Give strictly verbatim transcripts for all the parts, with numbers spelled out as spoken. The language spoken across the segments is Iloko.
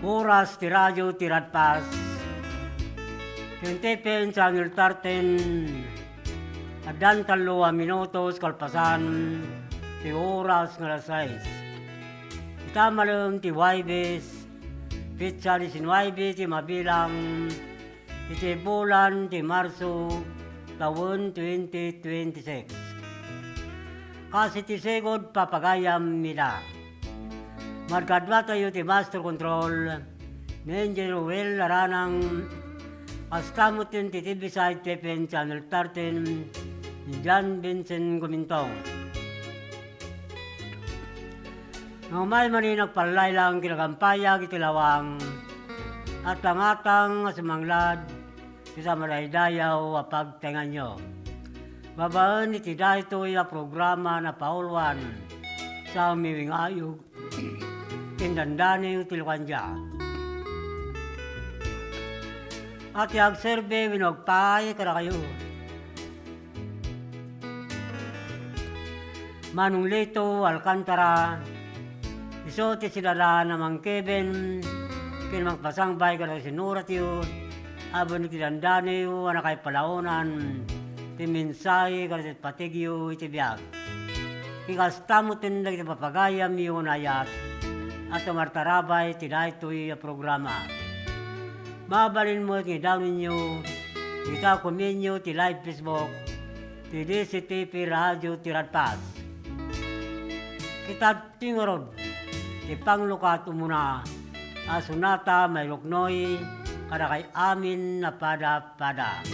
Oras ti radio ti Radpas. Ken ti F M Channel thirteen, addan tallo a minutos kalpasan ti oras nga alas sais. Ita malem ti Huwebes, petsa disinnuebe ti mabilang iti bulan ti Marso, tawen twenty twenty-six. Kas iti sigud, papagayam ida. Madkaduatayo ti Master Control, ni Engineer Ruel Aranang, kasta met ti T V side ti F M Channel thirteen, ni John Vincent Gumintong. Nga umay manen, agpallaylayang ken agampayag iti lawang, atangatang a sumanglad iti madaydayaw a pagtaenganyo. Babaen iti daytoy a programa, napauluan, sa umiwing ayog ken dandani ti Lucandia. A ti agserbi wenno agpaay kadakayo, Manong Lito Alcantara, isu ti sidadaan a mangkeben ken mangpasangbay kadagiti sinuratyo, a wenno ti dandaniyo a nakaipalaonan ti mensahe kadagiti patigyo iti biag. Ken kasta met dagiti papagayamyo nga naayat a tumartarabay ti daytoy a programa. Mabalin met nga idaonenyo ita komenyo ti live Facebook ti D C T P Radio ti Radpas. Ket adtoy ngarud ti panglukat umuna a sonata mairuknoy kadakay amin a pada-pada.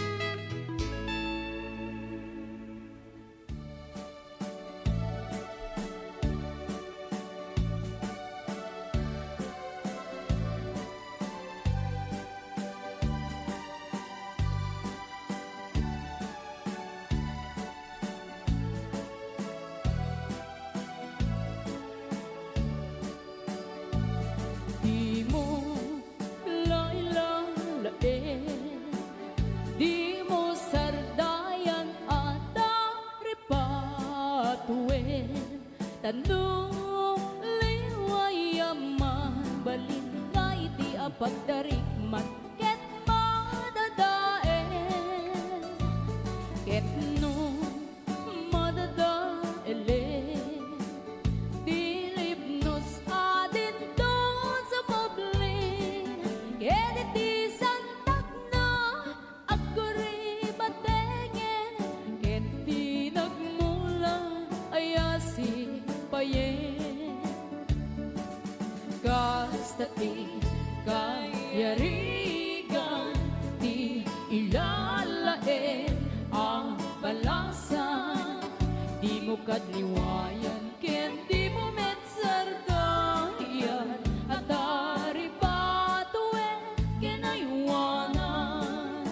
Dimo lailalaen, dimo sardayan a taripatoen, ta no liwayam, mabalin nga idi a pagtarik man ket madadael. Ket no madadaelen ti libnos a dinton sumubli, ket iti santakna agkuri batengen, ket ti nagmula aya sipayen. Kasta ti kayarigan ti ilalaen a balasan, dimo kadliwayan ken dimo met sardayan a taripatoen ken aywanan.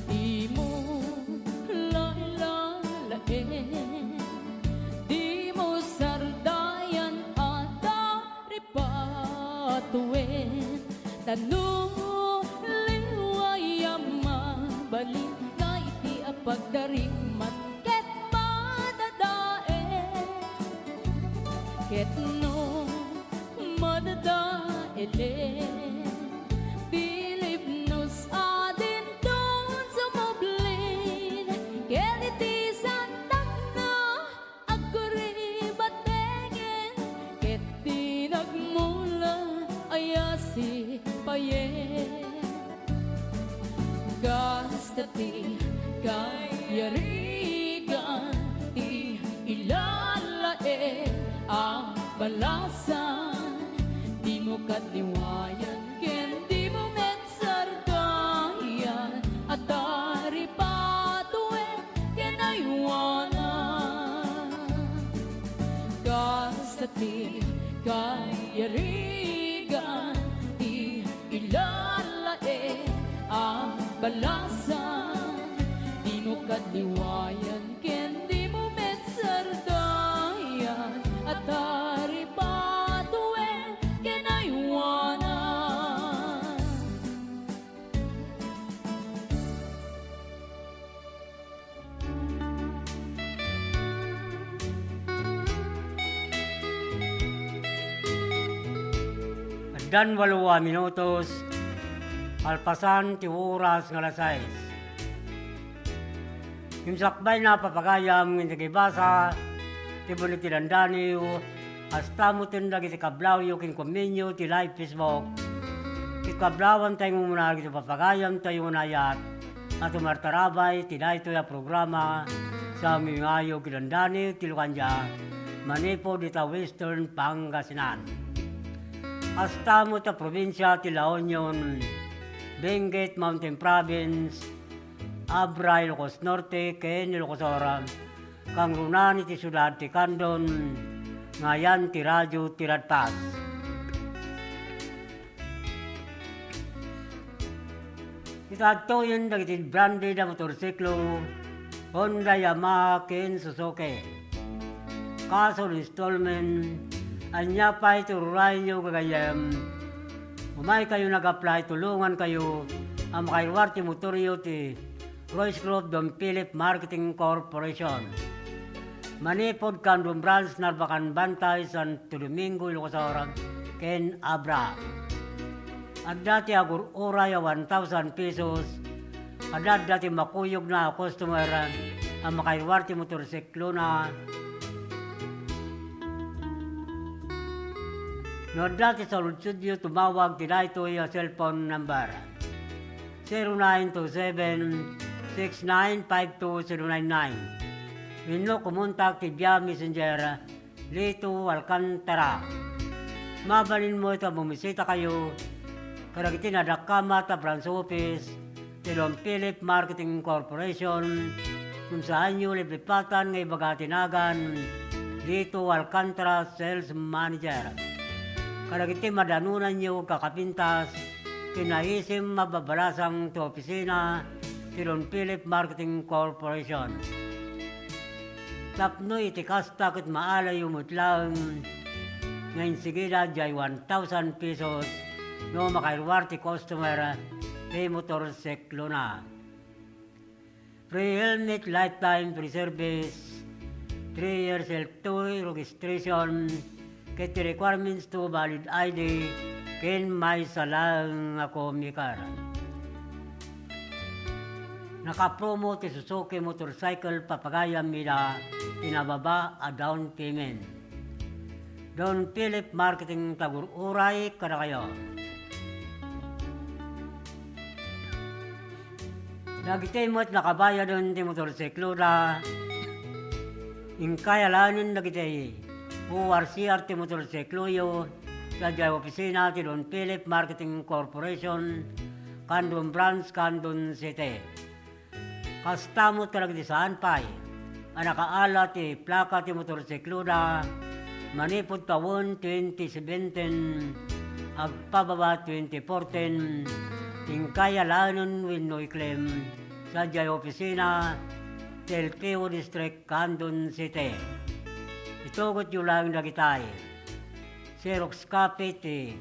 Dimo lailalaen, dimo sardayan a taripatoen, ta no liwayam, mabalin nga idi a pagtarik man ket madadael. Ket no madadaelen ti libnos a dinton sumubli, ket iti santakna agkuri batengen, ket ti nagmula aya sipayen. Kasta ti kayarigan ti ilalaen a balasan, dimo kadliwayan ken dimo met sardayan a taripatoen ken aywanan. Kasta ti kayarigan ti ilalaen a balasan, dimo kadliwayan ken dimo Dan walo a minutos, kalpasan ti oras nga alas sais. Ngem sakbay na, papagayam, nga intay kibasa ti buneg ti dandaniw, kasta met dagiti kablawyo ken kuminyo ti live Facebook. Ket kablawanta nga umuna dagiti papagayamtayo nga naayat a tumartarabay ti daytoy a programa sa Umiwingayo ken Dandaniw ti Lukandia, manipud ita Western Pangasinan. Kasta met a probinsia ti La Union, Benguet Mountain Province, Abra, Ilocos Norte, ken Ilocos Sur, kangrunaan iti siudad ti Candon, nga ayan ti Radyo ti Radpas. Ita adtoyen dagiti branded a motorsiklo, Honda, Yamaha, ken Suzuki. Kaso installment, ania pay ti ururayenyo, gagayyem? Umaykayo nag-apply, tulongankayo a makairwar ti motoryo ti Royce Group Don Philip Marketing Corporation. Manipud Candon Branch, Narbacan Bantay, Santo Domingo, Ilocos Sur, ken Abra. Adda ti agur-uray a one thousand pesos. Kada adda ti makuyogna a customer a makairwar ti motorsiklona. No adda ti saludsodyo, tumawag ti daytoy a cellphone number, zero nine two seven, six nine five two zero nine nine. Wenno kumontak ti via Messenger, Lito Alcantara. Mabalin met a bumisitakayo kadagiti nadakamat a branch office ti Don Philip Marketing Corporation, ngem saanyo liplipatan nga ibaga ti nagan Lito Alcantara, Sales Manager. Kadagiti madanonanyo kakapintas, kinaisim a babalasang ti opisina ti Don Philip Marketing Corporation. Tapno iti kasta ket maalayyo met laeng nga insigida diay one thousand pesos no makairwar ti customer ti motorsiklona. Free helmet, lifetime free service, three years health tour registration, ket ti requirements to valid I D ken maysa laeng a comicar. Nakapromo ti Suzuki motorcycle, papagayam, ida ti nababa a down payment. Don Philip Marketing, tagur-uray kadakayo. Dagiti met nakabayaden ti motorsikloda, inkay alaenen dagiti O R C R ti motorsikloyo sadiay opisina ti Don Philip Marketing Corporation, Candon Branch, Candon City. Kasta met kadagiti saan pay a nakaala ti plaka ti motorsikloda manipud tawen twenty seventeen agpababa twenty fourteen, inkay alaenen wenno i-claim sadiay opisina ti L T O District, Candon City. Itugotyo laeng dagitay: xerox copy ti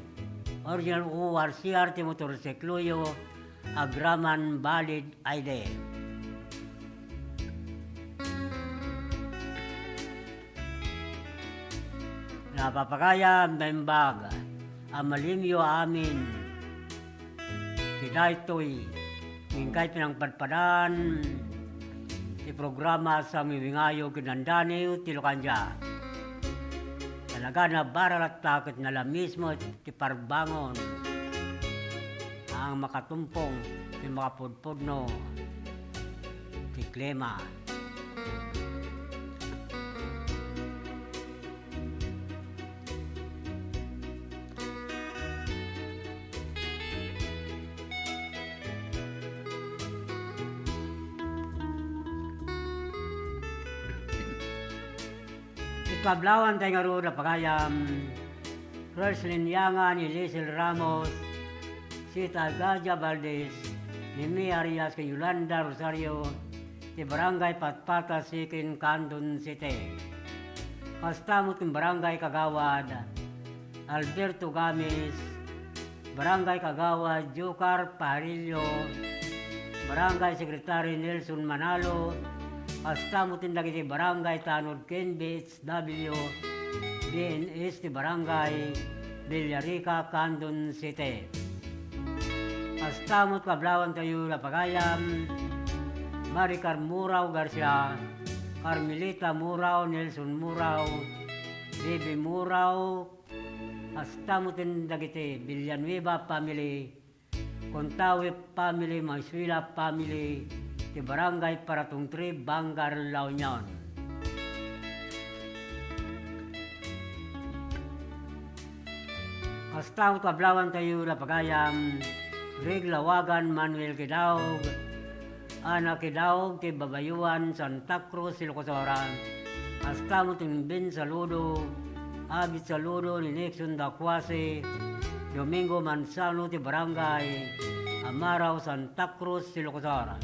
original O R C R ti motorsikloyo, agraman valid I D. Napapagayam, naimbag a malimyo amin ti daytoy, inkay pinangpadpadan ti programa sa Umiwingayo ken Dandaniw ti Lukandia. Talaga, nabaralatta ket nalamis met ti parbangon a makatumpong ti makapudpudno ti klima. Ikablawantay ngarud a pagayam, Roslyn Yangan, Elisel Ramos, Sita Gadia Valdez, Nemi Arias, ken Yolanda Rosario, ti Barangay Patpata, Siquin, Candon City. Kasta met ken Barangay Kagawad Alberto Gamis, Barangay Kagawad Jocar Pajarillo, Barangay Secretary Nelson Manalo, kasta met dagiti barangay tanod ken B H W, B N S ti barangay, Villarica, Candon City. Kasta met kaablawantayo la pagayam, Maricar Murao Garcia, Carmelita Murao, Nelson Murao, Bibi Murao, kasta metten dagiti Villanueva family, Contawi family, Mansuela family, ti Barangay Paratong three, Vanguard, La Union. Kasta met kaablawantayo la pagayam, Reg Lawagan Manuel Kidaog, Ana Kidaog ti Babayuan, Santa Cruz, Ilocos Sur. Kasta metten ni Ben Saludo, Abit Saludo, ni Nixon Dacuase, Domingo Manzano ti Barangay Amarao, Santa Cruz, Ilocos Sur.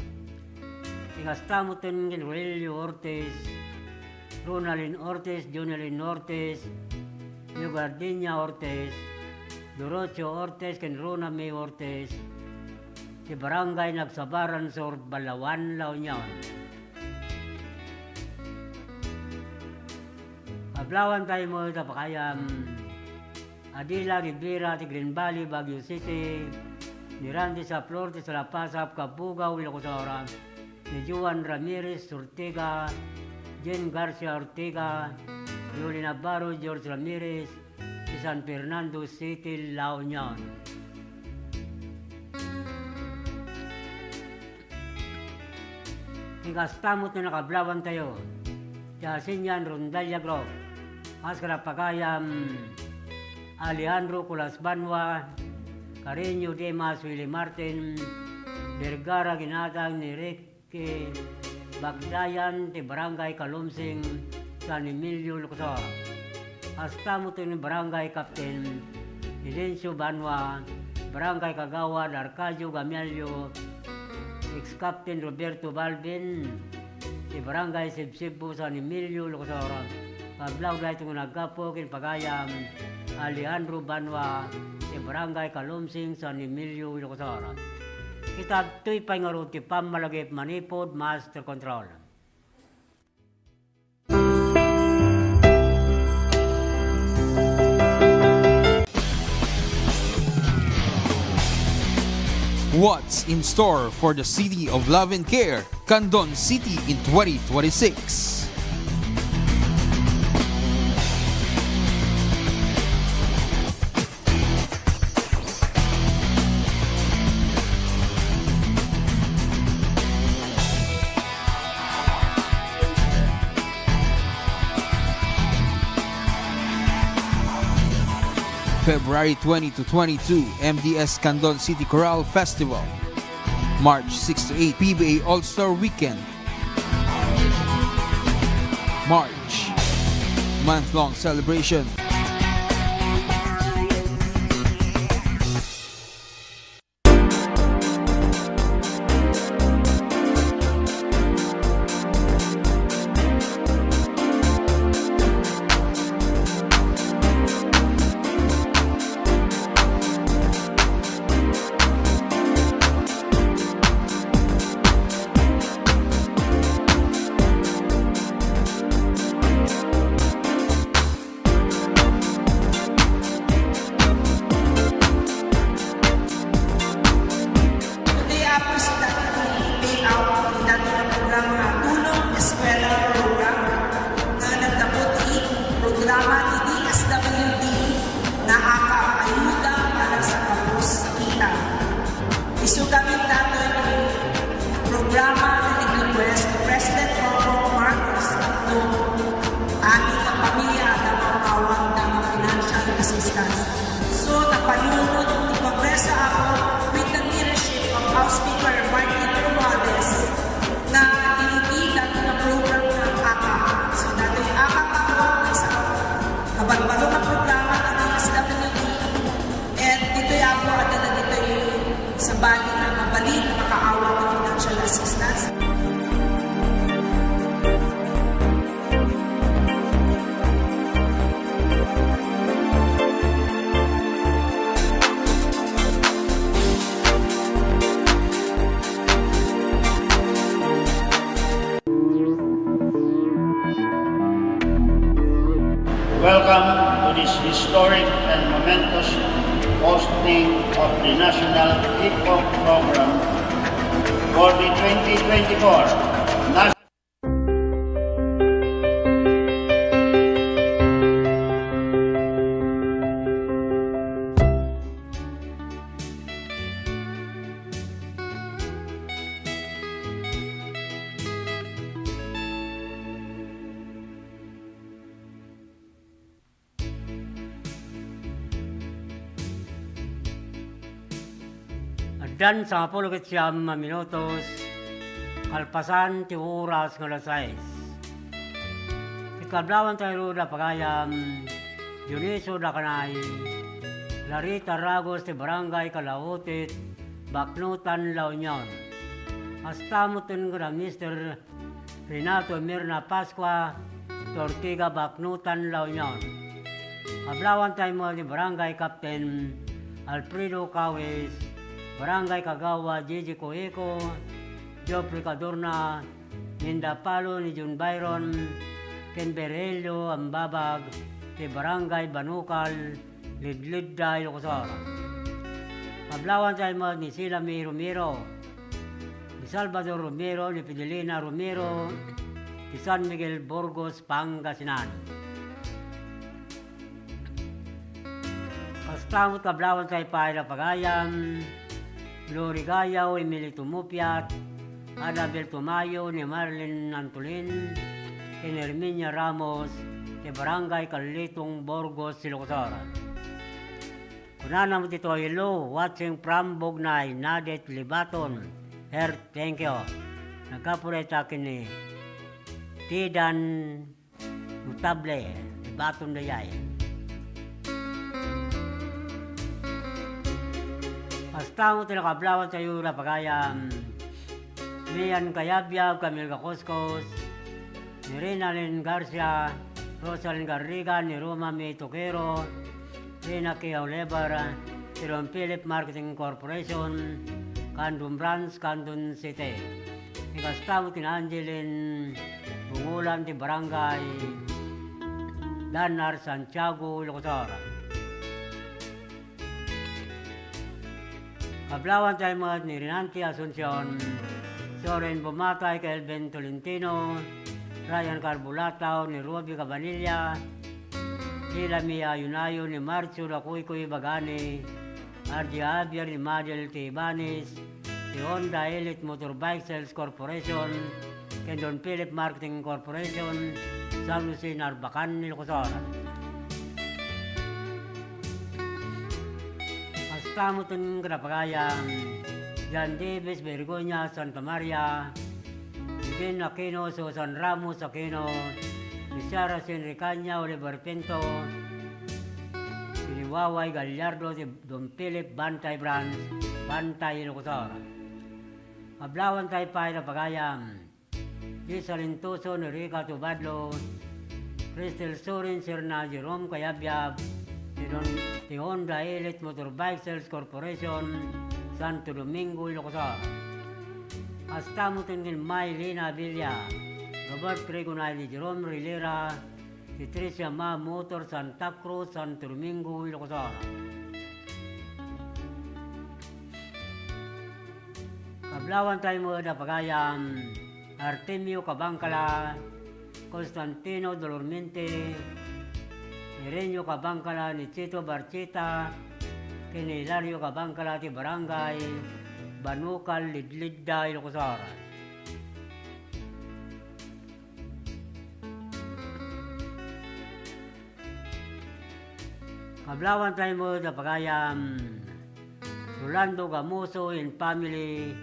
Ti kasta metten ken Rogelio Ortiz, Ronaldin Ortiz, Jonelin Ortiz, Leogardina Ortiz, Dorocio Ortiz, ken Rona May Ortiz, ti Barangay Nagsabaran Sur, Balaoan, La Union. Kaablawantayo met a pakayam, Adela Rivera ti Green Valley, Baguio City, ni Randy Saflor ti Salapasap, Cabugao, Ilocos Sur, ni Joan Ramirez Ortega, Jane Garcia Ortega, Yoli Navarro, George Ramirez, ti San Fernando City, La Union. Ti kasta met ti nakaablawantayo, ti Asinian Rondalia Group, a kas pagayam, Alejandro Colas Banua, Carreño Demas, Willie Martin, Vergara Ginatang, ni Rick Ki Bagdayan ti Barangay Kalumsing, San Emilio, Ilocos Sur. Kasta metten ni Barangay Captain Fidencio Banua, Barangay Kagawad Arcadio Gamiallo, ex-Captain Roberto Balbin, ti Barangay Sibsibbo, San Emilio, Ilocos Sur. Kaablaw daytoy nga naggapu ken pagayam, Alejandro Banua, ti Barangay Kalumsing, San Emilio, Ilocos Sur. Kita adtoy pay ngarud ti pammalagip manipud master control. What's in store for the City of Love and Care, Candon City, in twenty twenty-six? February twenty to twenty-two, M D S Candon City Chorale Festival. March six to eight, P B A All-Star Weekend. March, month-long celebration. Today, Apo, si dati ti payout ti dati nga programa nga Tulong Eskwela Program nga naggapu ti programa ti D S W D nga AKAP, Ayuda para sa Kapos Kita. Isu gamin datoy ti programa nga nag-request ni President Bongbong Marcos tapno amin nga pamilya adda maawat nga financial assistance. So, napanunot ti Kongreso, Apo, with the leadership of House Speaker Martin Romualdez, nga inibida ti program nga AKAP. So, datoy AKAP, Apo, maysa a barbaro nga programa ti D S W D. And ditoy, Apo, adda dagitoy sabali nga mabalin nga makaawat ti financial assistance. Welcome to the Historic and momentous hosting of the National Hip Hop Program for the twenty twenty-four National Addan sangapulo ket siam a minutos kalpasan ti oras nga alas sais. Ti kablawanta a pagayam, Dionisio Dacanay, Larita Ragos ti Barangay Calautit, Baknotan, La Union. Kasta met ken ni Mister Renato Mirna Pascua, Ortiga, Baknotan, La Union. Kablawanta met ni Barangay Captain Alfredo Cawis, Barangay Kagawad Gigi Coico, Geoffrey Cadorna, Ninda Palo ni John Byron, ken Virgilio Ambabag ti Barangay Banukal, Lidlidda, Ilocos Sur. Kablawanta met ni Silami Romero, ni Salvador Romero, ni Fidelina Romero, ti San Miguel, Burgos, Pangasinan. Kasta met kablawanta pay a pagayam, Glory Gayaw, Emilito Mupiat, Annabel Tumayo, ni Marlene Antolin, ken Herminia Ramos, ti Barangay Calitong, Burgos, Ilocos Sur. Kunana met ditoy, "Hello, watching from Bugnay, Nadet, Lebaton. Heart, thank you." Naggapu dayta ken ni Tidan Notable, Lebaton dayay. Kasta met ti nakablawanta a pagayam, Mian Cayabyab, Camille Gacouscos, ni Rinalyn Garcia, Rosalyn Garriga, ni Roma May Toquero, Rina K. Oliver, ti Don Philip Marketing Corporation, Candon Branch, Candon City. Ni kasta met ken ni Angeline Bungulan ti Barangay Danar, Santiago, Ilocos Sur. Kablawanta met ni Renante Asuncion, Soren Bumatay, Kelvin Tolentino, Ryan Carbulataw, ni Ruby Cabanilla, Ilami Ayunayo, ni Marcio Dacoycoy Bagani, R J Javier, ni Madel T. Ibanez, ti Honda Elite Motorbike Sales Corporation, ken Don Philip Marketing Corporation, San Jose, Narbacan, Ilocos Sur. Kasta met ken ni pagayam, John Davis Bergonia, Santa Maria, Eugene Aquino, Susan Ramos Aquino, Miss Sarah Sin Recaña, Oliver Pinto, ni Waway Gallardo, ti Don Philip, Bantay Branch, Bantay, Ilocos Sur. Kablawanta pay a pagayam, Lisa Lintuso, ni Rica Tubadlo, Cristel Sorin, Sirna Jerome Cayabyab, ti Don-, ti Honda Elite Motorbike Sales Corporation, Santo Domingo, Ilocos Sur. Kasta met ken ni Maylina Villa, Robert Trigonay, ni Jerome Rilera, ti Tricia Ma Motor, Santa Cruz, Santo Domingo, Ilocos Sur. Kablawanta met a pagayam, Artemio Cabangcala, Constantino Dolormente, Irenio Cabangcala, ni Chito Barchita, ken ni Hilario Cabangcala ti Barangay Banukal, Lidlidda, Ilocos Sur. Kablawanta met a pagayam, Rolando Gamoso and family,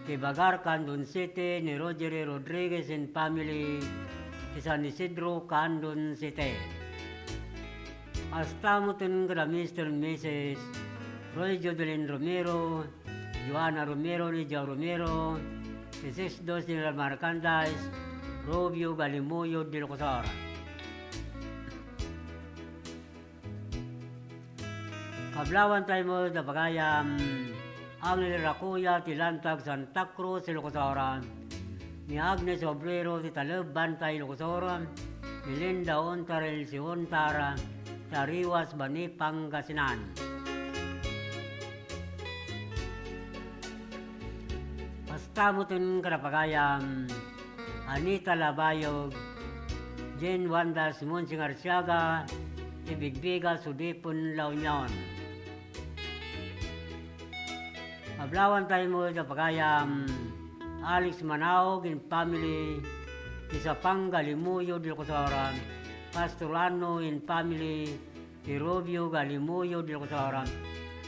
ti Bagar, Candon City, ni Rogery Rodriguez and family, ti San Isidro, Candon City. Kasta met ken ni Mister and Missus Roy Jodelin Romero, Joanna Romero, Lydia Romero, ti Sixth Dos General Marcandies, Rubio Galimoyo, Ilocos Sur. Kablawanta met a pagayam, Angel Racuya ti Lantag, Santa Cruz, Ilocos Sur, ni Agnes Obrero ti Taleb, Bantay, Ilocos Sur, ni Linda Ontar, Elsie Ontar, ti Ariwas, Bani, Pangasinan. Kasta metten kada pagayam, Anita Labayog, Jane Wanda Simonsi Arsiaga, ti Bigbiga, Sudipen, La Union. Ablawan tayo mo da pagayam, Alex Manaog and family, ti Sapanga Limuyo del Cosor, Pastor Ano and family, ti Rubio Galimuyo del Cosor,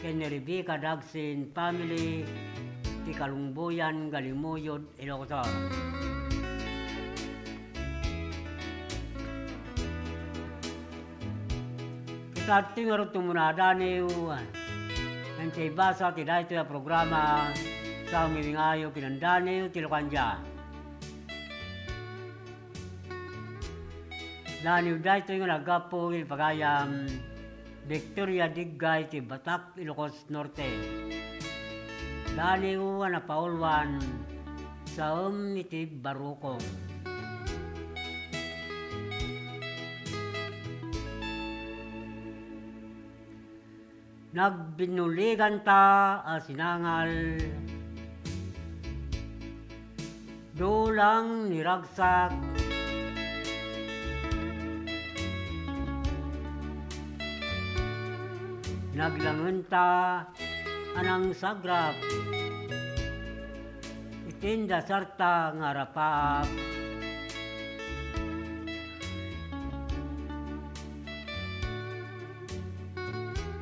ken ni Rebecca Dagsin family, ti Kalungboyan Galimuyo, Ilocos. Ita ti ngarud ti umuna a daniw, ken ti ibasa ti daytoy a programa, sa umiwingayo ken daniw ti Locandia. Daniw daytoy nga naggapu iti pagayam, Victoria Diggay ti Batac, Ilocos Norte. Daniw a napauluan, saem iti barukong. Nagbinnuliganta a sinangal, dulang ni ragsak. Naglangenta a nangsagrap. Iti indasarta nga arapaap.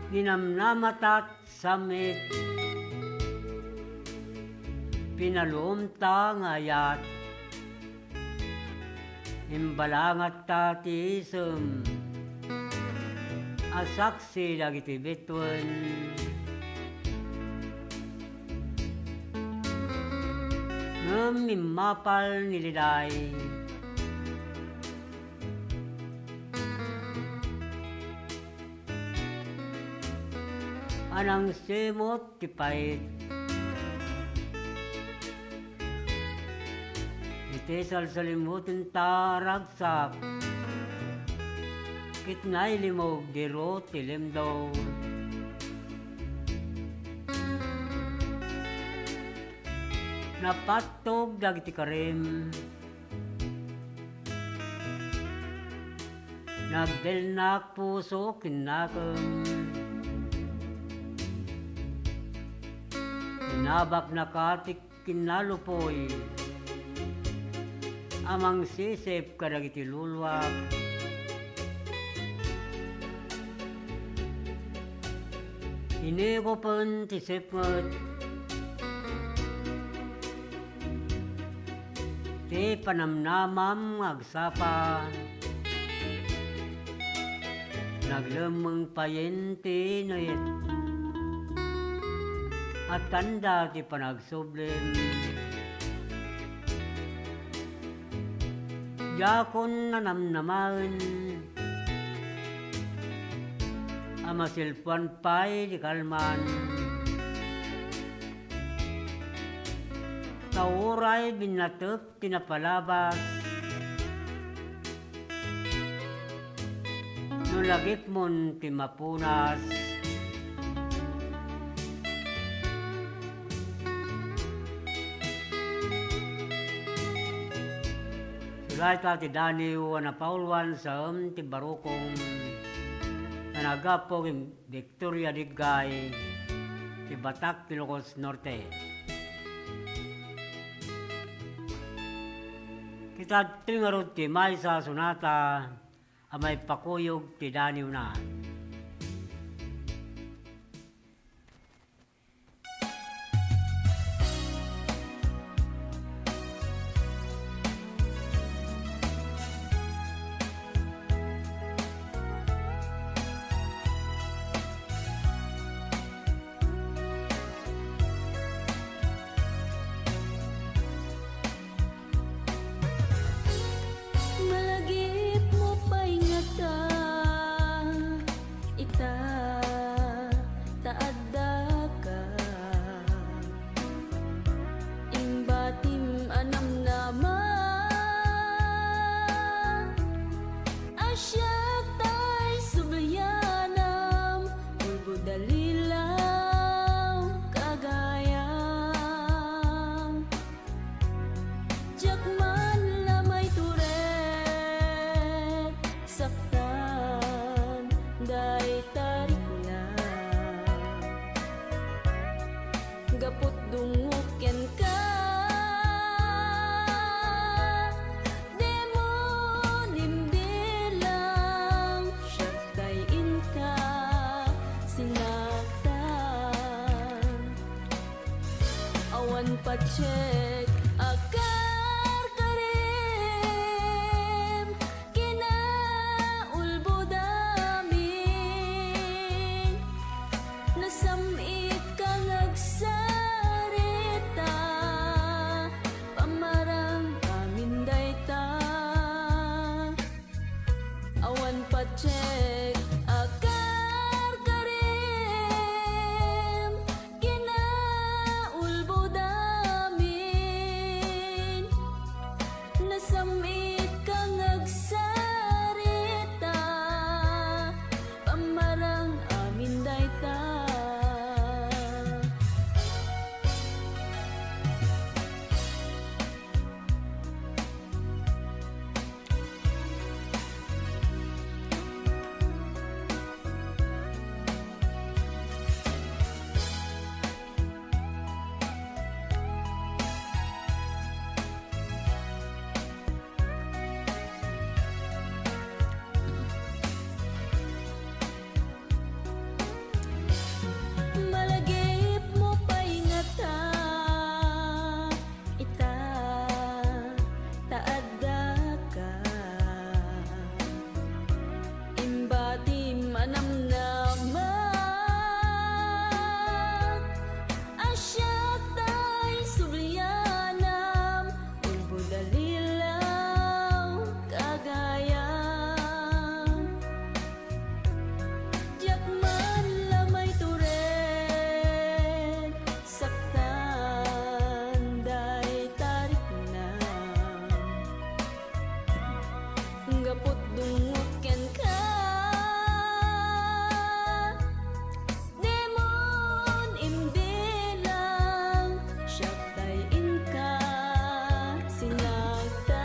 Ninamnamatat samet. Pinaluomta nga ayat. Imbalangatta ti isem a saksi dagiti bituen. Ngem immapal ni Liday a nangsimot ti pait. Iti salsalimutenta a ragsak, ket nailimog di Ruth ti limdaw. Napattog dagiti karim. Nagdelnak puso ken nakem. Inabaknaka ti kinnalupoy a mangsisip kadagiti luluak. Inigupen ti sipnget ti panamnamam nga agsapa. Naglemmeng payen ti init a tanda ti panagsublim. Diakon nanamnamaen a masilpuan pay di kalman. Ta uray binnatek ti napalabas, no lagipmon ti mapunas. Dayta ti daniw a napauluan saem ti barukong nga naggapu ken Victoria Diggay, ti Batac, Ilocos Norte. Ket adtoy ngarud ti maysa a sonata a maipakuyog ti daniwna. Malagipmo pay ngata, Patiek a karkarem, kinaulbod amin. Nasam-it ka nga agsarita, pamarang amin dayta. Awan patiek a karkarem, kinaulbod amin. Nasam-it ka nga agsarita, pamarang amin dayta. Malagipmo pay ngata ita ta addaka. Imbatim a namnama, a siak tay sublianam, ulbod a lilaw kagayam. Diak man la maitured, saktan dayta riknam. Gaput dungngok kenka, dimon imbilang, siak tay inka sinagtan.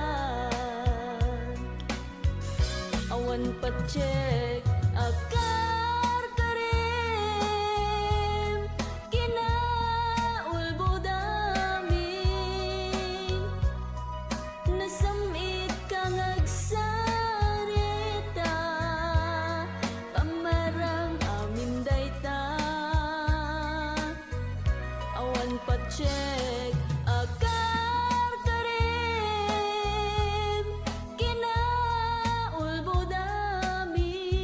Awan patiek a karkarem, kinaulbod amin. Nasam-it ka nga agsarita, pamarang amin dayta. Awan patiek a karkarem, kinaulbod amin.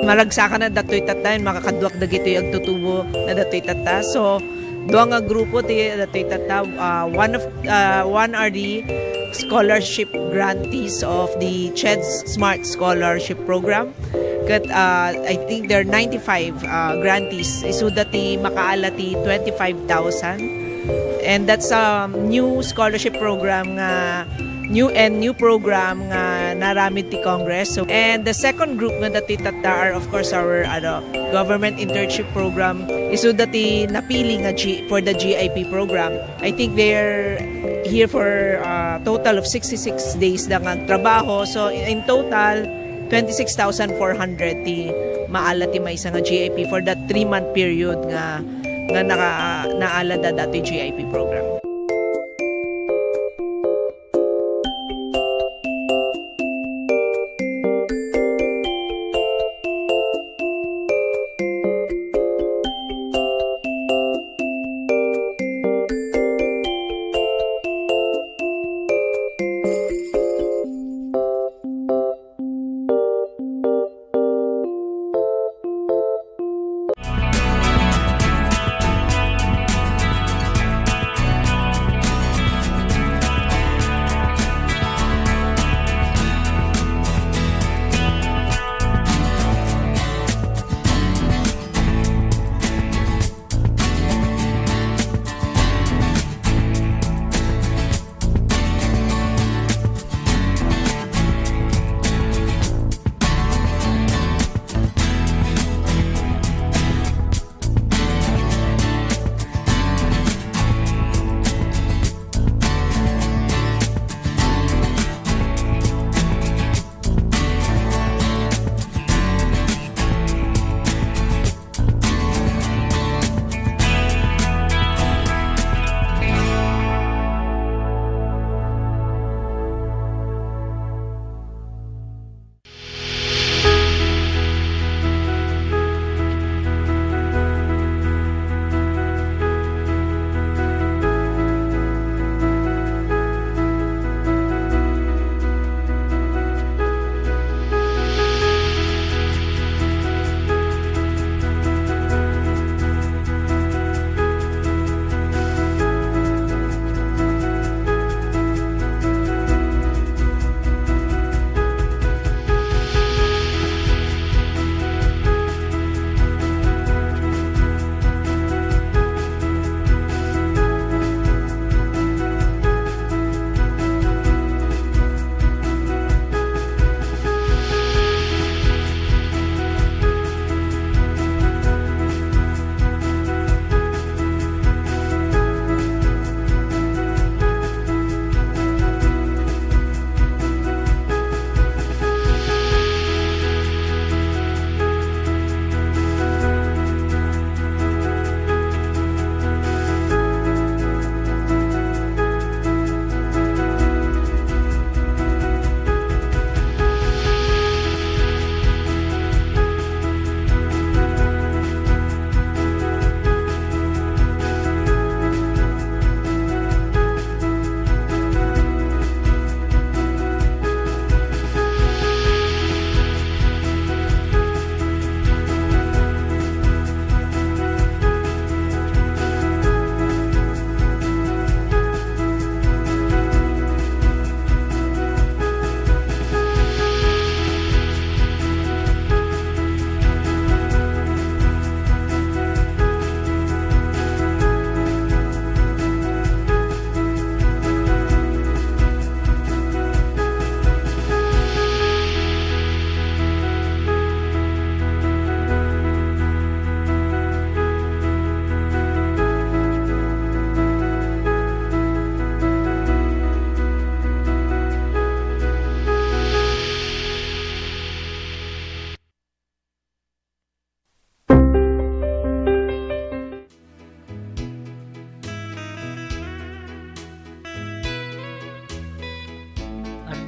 Maragsakan na datoy tatta, makakaduak dagitoy agtutubo na datoy tatta. So, dua nga grupo ti datoy tatta. Uh, one of uh, one are the scholarship grantees of the CHED Smart Scholarship Program. Ket uh, I think there are ninety-five uh, grantees. Isuda ti makaala ti twenty-five thousand. And that's a new scholarship program nga new and new program nga naramid ti Congress. So, and the second group nga dati tatta are, of course, our ano, government internship program. Isu dati napili nga G, for the G I P program. I think they're here for a total of sixty-six days da nga agtrabaho. So, in total, twenty-six thousand four hundred ti maala ti maysa nga G I P for that three-month period nga nga naka, naalada dati G I P program.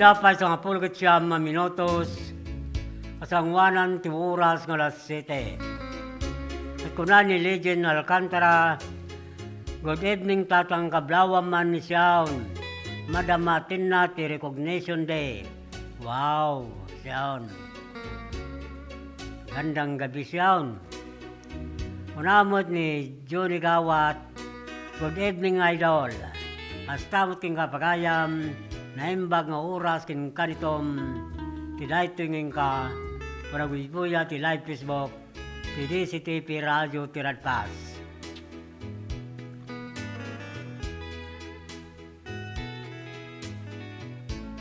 Adda pay sangapulo ket siam a minutos a sanguanan ti oras nga alas siete. Ket kuna ni Legend Alcantara, "Good evening, Tatang, kablawam man ni Siaon. Madama tinna ti recognition day." Wow, Siaon. Gandang gabi siaon. Kuna met ni Johnny Gawat, "Good evening, idol. Kasta met kenka pagayam, naimbag nga oras ken kanitom ti daytoy nga inka panaguybuya ti live Facebook ti D C T P Radio ti Radpas."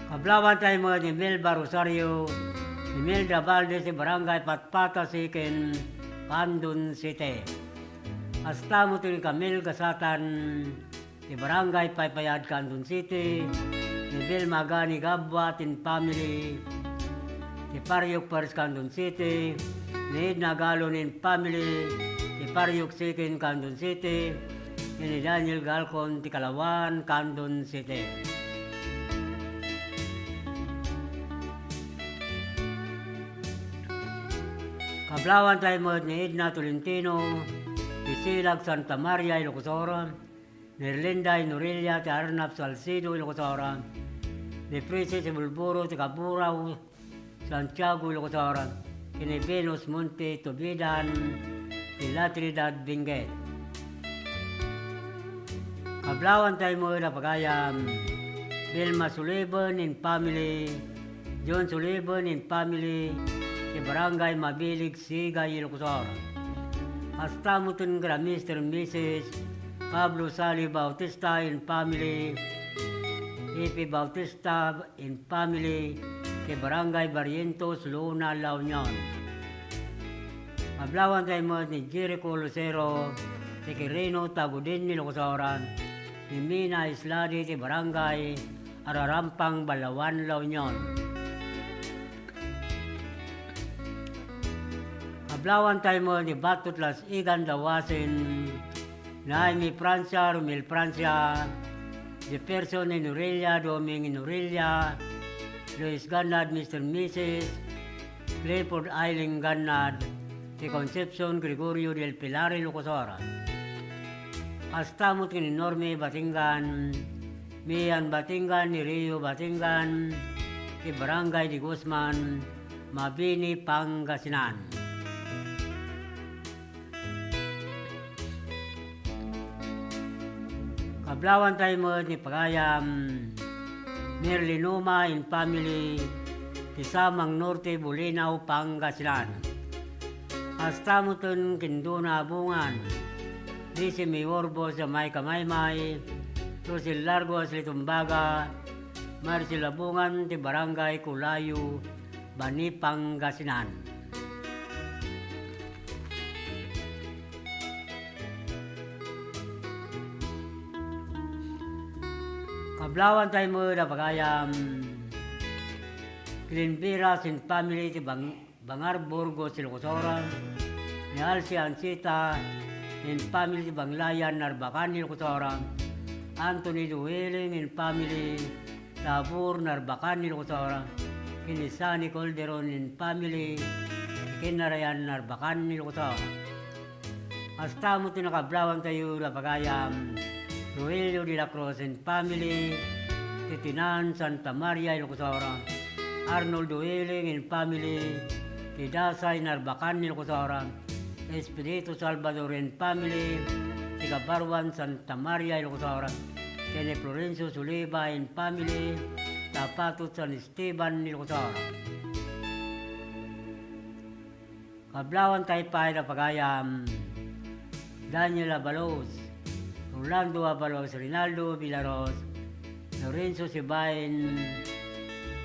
Kablawantay met ni Melba Rosario, ni Melda Valdez ti Barangay Patpatasi ken Candon City. Kasta met ni Camille Gasatan ti Barangay Paypayad, Candon City, ni Vilma Gani Gabua tin family ti Pariok First, Candon City, ni Edna Galon in family ti Pariok Second, Candon City, ken ni Daniel Galcon ti Kalawan, Candon City. Kablawantay met ni Edna Tolentino ti Silag, Santa Maria, Ilocos Sur, ni Erlinda Inorella ti Arnab, Salcedo, Ilocos Sur, ni Princess Bulburo ti Kaburao, Santiago, Ilocos Sur, ken ni Venus Monte Tubidan ti La Trinidad, Benguet. Kablawantay met a pagayam, Vilma Sullivan in family, John Sullivan in family, ti Barangay Mabilig, Sigay, Ilocos Sur. Kasta met ken Mister and Missus Pablo Sali Bautista in family, Epi Bautista in family, ti Barangay Barrientos, Luna, La Union. Kablawantay met ni Jericho Lucero ti Quirino, Tagudin, Ilocos Sur, ni Mina Isladi ti Barangay Ararampang, Balaoan, La Union. Kablawantay met ni Batot Las Igan Dawasin, Naimi Francia, Romel Francia, Jefferson Inorella, Doming Inorella, Luis Gannad, Mister and Missus Clifford Eileen Gannad, ti Concepcion Gregorio del Pilar, Ilocos Sur. Kasta met ken ni Norme Batingan, Mian Batingan, ni Rio Batingan, ti Barangay de Guzman, Mabini, Pangasinan. Kablawantay met ni pagayam, Merlinoma in family, ti Samang Norte, Bolinao, Pangasinan. Kasta met ken Dona Abungan, Lizzie May Orbos, Jamaica Maymay, Rosel Largo, Asli Tumbaga, Marcel Abungan, ti Barangay Culayo, Bani, Pangasinan. Kablawantay met a pagayam, Glenn Viras in family ti Bang-, Bangar, Burgos, Ilocos Sur, ni Alci Ancita in family ti Banglayan, Narbacan, Ilocos Sur, Anthony Duhiling in family Tabor, Narbacan, Ilocos Sur, ken ni Sunny Calderon in family, Kinarayan, Narbacan, Ilocos Sur. Kasta met ti nakablawantayo a pagayam, Rogelio de la Cruz and family, ti Tinan, Santa Maria, Ilocos Sur, Arnold Duhiling and family, ti Dasay, Narbacan, Ilocos Sur, Espiritu Salvador and family, ti Kabaruan, Santa Maria, Ilocos Sur, ken ni Florencio Suliba and family, Tapatot, San Esteban, Ilocos Sur. Kablawantay pay a pagayam, Daniel Abalos, Orlando Abalos, Rinaldo Villaros, Lorenzo Sibain,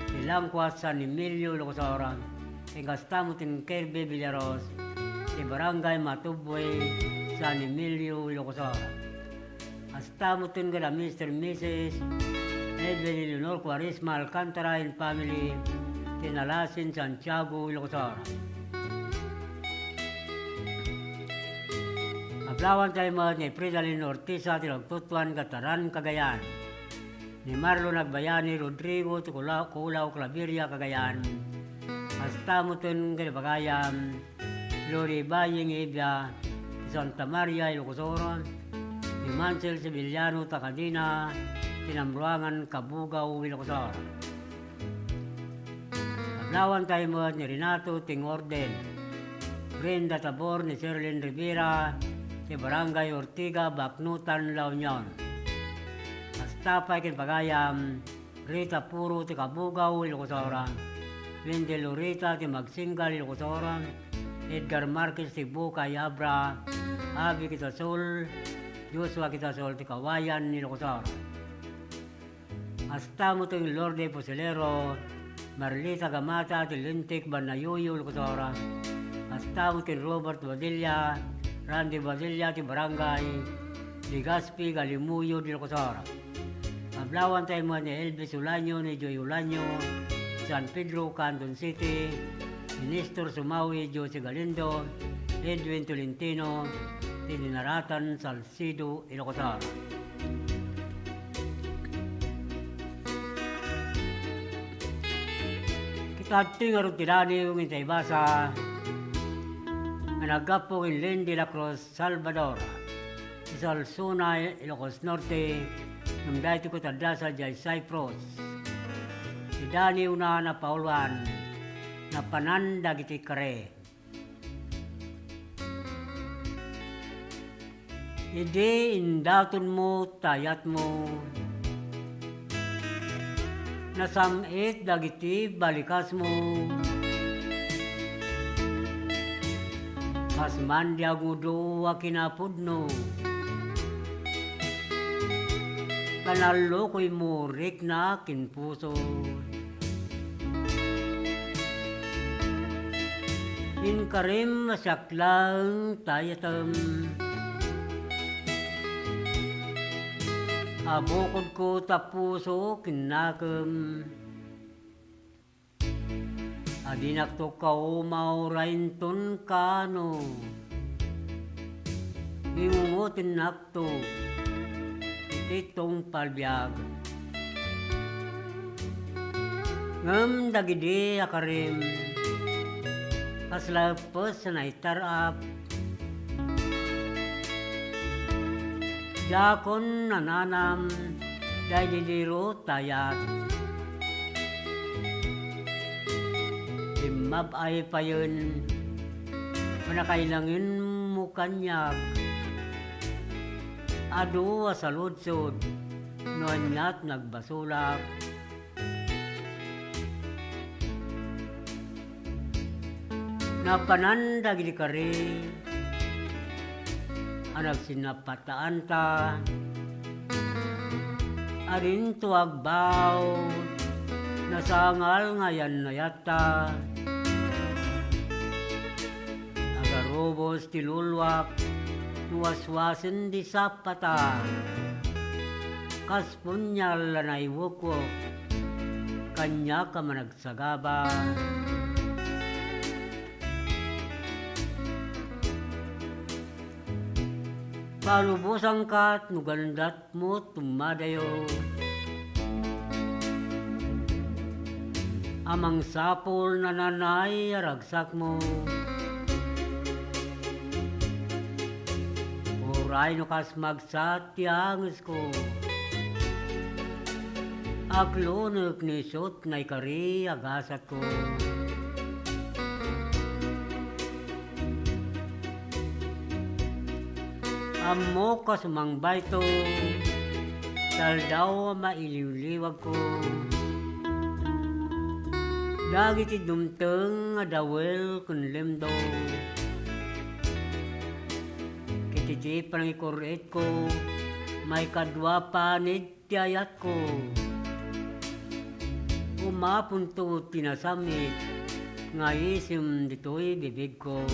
ti Langkuas, San Emilio, Ilocos Sur, ken kasta met ni Kirby Villaros, ti Barangay Matubwe, San Emilio, Ilocos Sur. Kasta met ken ni Mister and Missus Edwin Eleanor Cuaresma Alcantara and family, ti Nalasin, Santiago, Ilocos Sur. Kablawantay met ni Fridalin Ortiza ti Lagtutuan, Gataran, Cagayan. Ni Marlon Agbayani Rodrigo ti Kula-, Kulao, Claveria, Cagayan. Kasta met ken ni pagayam, Lodi Baying Ibia, ti Santa Maria, Ilocos Sur, ni Mansel Sevillano Tacadina, ti Namruangan, Cabugao, Ilocos Sur. Kablawantay met ni Renato Ting Orden, Ken da tabor ni Sherlyn Rivera ti Barangay Ortiga, Baknotan, La Union. Kasta pay ken pagayam, Rita Puro ti Kabugaw, Ilocos Sur. Wendy Lorita ti Magsinggal, Ilocos Sur. Edgar Marquez ti Bukay, Abra. Abby Quitasol, Joshua Quitasol ti Kawayan, Ilocos Sur. Kasta met ken Lourdes Fusilero, Marlita Gamata ti Lintik, Banayuyo, Ilocos Sur. Kasta met ken Robert Badilla, Randy Badilla ti Barangay Legazpi, Galimuyod, Ilocos Sur. Ablawan tayo met ni Elvis Ulanio, ni Joy Ulanio, San Pedro, Candon City, ni Nestor Sumawi, Josie Galindo, Edwin Tolentino, ti Dinaratan, Salcedo, Ilocos Sur. Kita adtoy ngarud ti daniw nga intay ibasa nga naggapu ken Len de la Cruz Salvador, ti Solsona, Ilocos Norte, ngem daytoy ket adda sadiay Cyprus. Ti daniwna, napauluan, Napanan dagiti kare. Idi indatonmo ti ayatmo, nasam-it dagiti balikasmo, kas man di agudo a kinapudno, ta nallukoymo rikna ken puso. Inkarim a siak laeng ti ayatem. Abukodko ta puso ken nakem. A dinakto kaumaw ra inton kaano. Ingungotennak to iti tungpal biag. Ngem dagidi a karim, kasla eppes a naitar-ap, diakon nananam daydi diro ti ayat. Immab-ay payen, panakailangenmo kaniak. Adu a saludsod no aniat nagbasolak. Napanan dagiti kari a nagsinnappataanta, adinto agbao, nasangal nga ayannayatta. Agarubos ti luluak, waswasen ti sapata. Kas punyal a naiwekwek, kaniak a managsagaba. Palubosanka no gandat mo tumadayo. A mangsapul nananay a ragsakmo. Uray no kas magsat ti angesko. Aklonek ni isut nga ikari a gasatko. Ammok a sumangbayto, taldaw a mailiwliwagko. Dagiti dumteng a dawel ken lemdo. Ket iti panangikur-itko, maikadua panit ti ayatko. Umaponto ti nasam-it nga isem ditoy bibigko.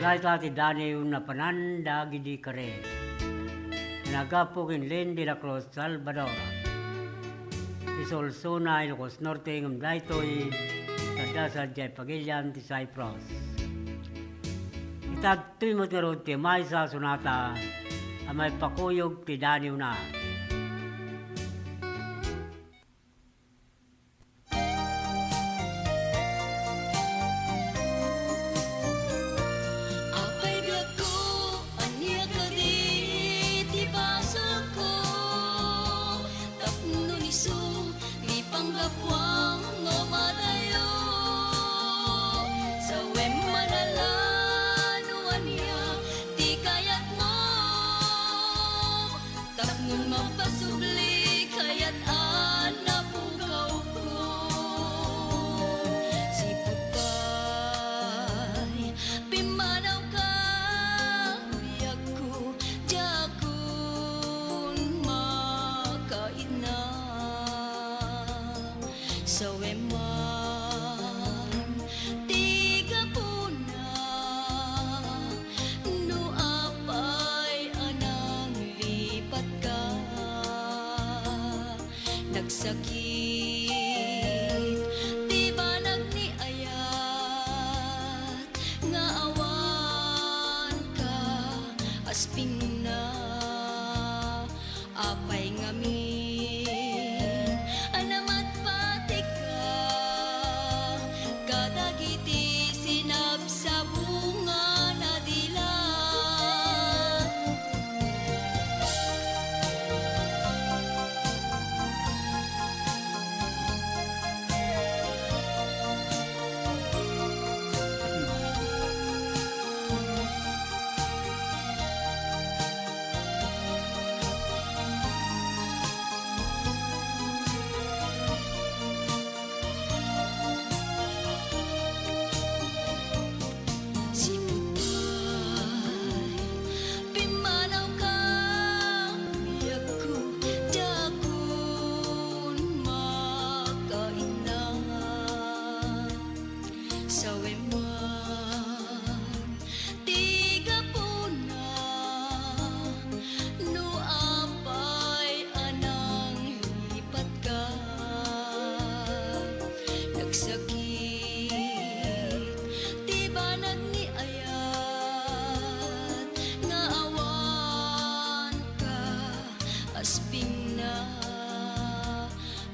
Dayta ti daniw napanan dagidi kare. Naggapu ken Len de la Cruz Salvador. Ti Solsona, Ilocos Norte, ngem daytoy, kadda sadiay pagilian ti Cyprus. Itagtoy met ngarud ti maysa a sonata a maipakuyog ti daniwna. Apay biagko, ania kadi ti basolko? Tapno isu, ti panggapuam no Spingna, apay ngamin a namatpatika kadagiti sinabsabungan a dila. Sipud pay, pimmanawka, biagko, dakon makainna. Sawen man ti gapuna no apay a nanglipatka. Nagsakit ti banag ni ayat nga awanka, Aspingna.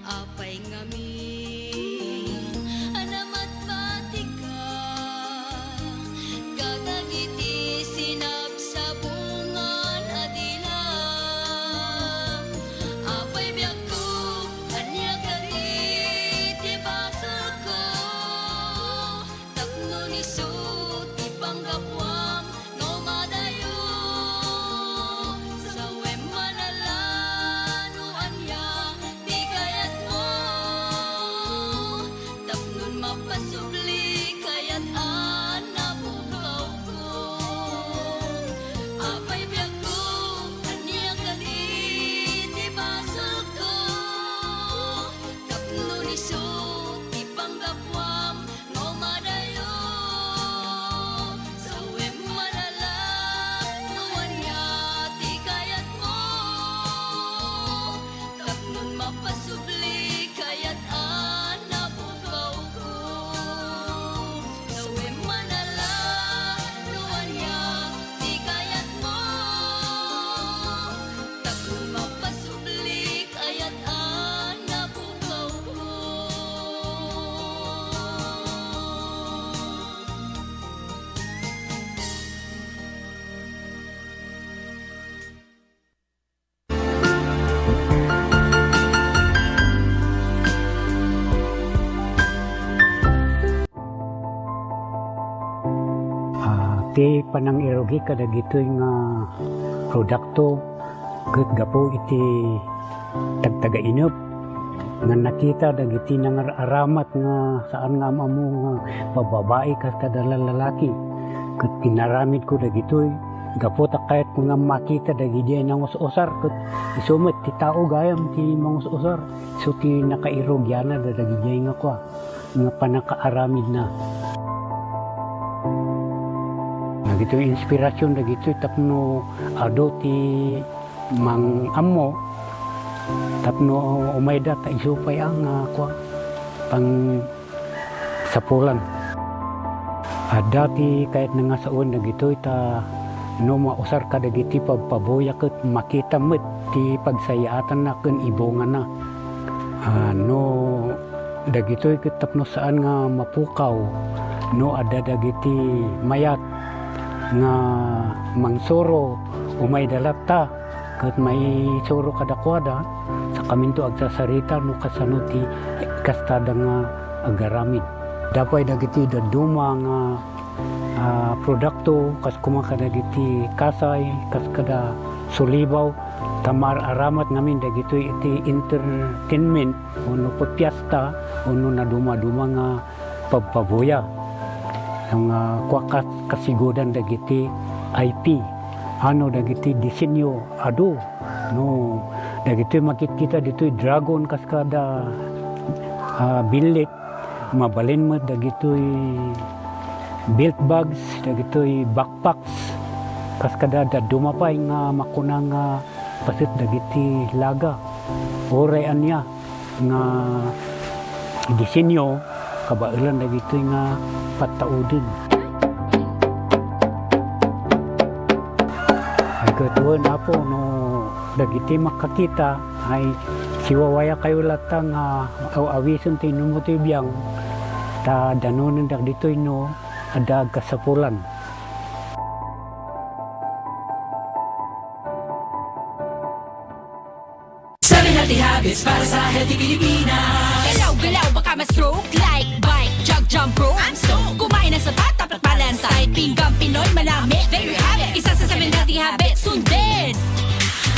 Apay ngamin a namatpatika kadagiti sinabsabungan a dila? Apay biagko, ania kadi ti basolko? Tapno isu ti panggapuam nga umadayo. Sawem man a la no ania ti kayatmo, tapno mapasubli kayat a napukawko. Apay biagko, ania kadi ti basolko? Tapno isu ti panggapuam nga umadayo. Sawem man a la no ania ti kayatmo, tapno mapasubli kayat a napukawko. Sawem man a la no ania ti kayatmo, tapno mapasubli kayat a napukawko. Ah, ti panangirugi kadagitoy nga produkto ket gapu iti tagtagainep nga nakita dagiti nangar-aramat nga saan nga am-ammo nga bababai kas kada lalaki. Ket inaramidko dagitoy gapu ta kayatko nga makita dagidiay nangus-usar, ket isu met ti tao gayam ti mangus-usar. Isu ti nakairugianna dagijay nga kua, nga pannakaaramidna. Dagitoy inspirasyon dagitoy tapno adu ti mang-ammo tapno umayda ta isu pay a nga kua, pangsapulan. Adda ti kayatna nga sawen dagitoy ta no mausar kadagiti pabpabuya ket makita met ti pagsayaatanna ken ibungana. Ah, no dagitoy ket tapno saan nga mapukaw, no adda dagiti mayat nga mangsuro, umayda latta ket maisuro kadakuada, sakaminto agsasarita no kasano ti kastada nga agaramid. Adda pay dagiti dadduma nga, ah, produkto, kas koma kadagiti kasay, kas kada sulibaw, ta maar-aramat ngamin dagitoy iti entertainment, wenno pipiesta, wenno nadumaduma nga pabpabuya. Nga kua kas-, kasigudan dagiti I P. Ano dagiti disenyo? Adu. No, dagitoy makitkita ditoy dragon kas kada, ah, billit. Mabalin met dagitoy belt bags, dagitoy backpacks. Kas kada dadduma pay nga makuna nga paset dagiti laga. Uray ania nga disenyo, kabaelan dagitoy nga pattauden. Ket wen, Apo, no dagiti makakita, ay siwawayakayo latta nga aw-awisen ti inummo ti biang, ta danonen dagitoy no adda agkasapulan. Seven healthy habits para sa healthy Pilipinas. Galaw-galaw, baka ma-stroke. Like, bike, jog, jump rope. I'm stoked. Kumain ng sapat, dapat balansay. Pinggang Pinoy, manami, there you have it. Isa sa seven healthy habits, sundin.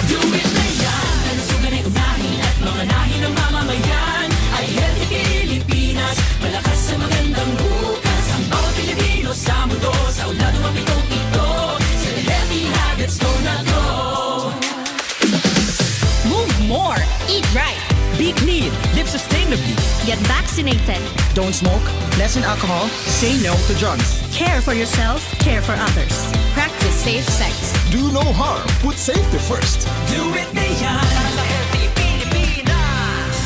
Do it na yan. Kalusugan ay unahin at mamanahin ng mamamayan. Ay healthy Pilipinas. Malakas sa magandang bukas. Ang bawat Pilipino sa mundo, sa ulado mapitong ito. Seven healthy habits, go na go. Move more. Eat right. Be clean. Live sustainably. Get vaccinated. Don't smoke. Lessen alcohol. Say no to drugs. Care for yourself. Care for others. Practice safe sex. Do no harm. Put safety first. Do it na yan. Sa healthy Pilipinas.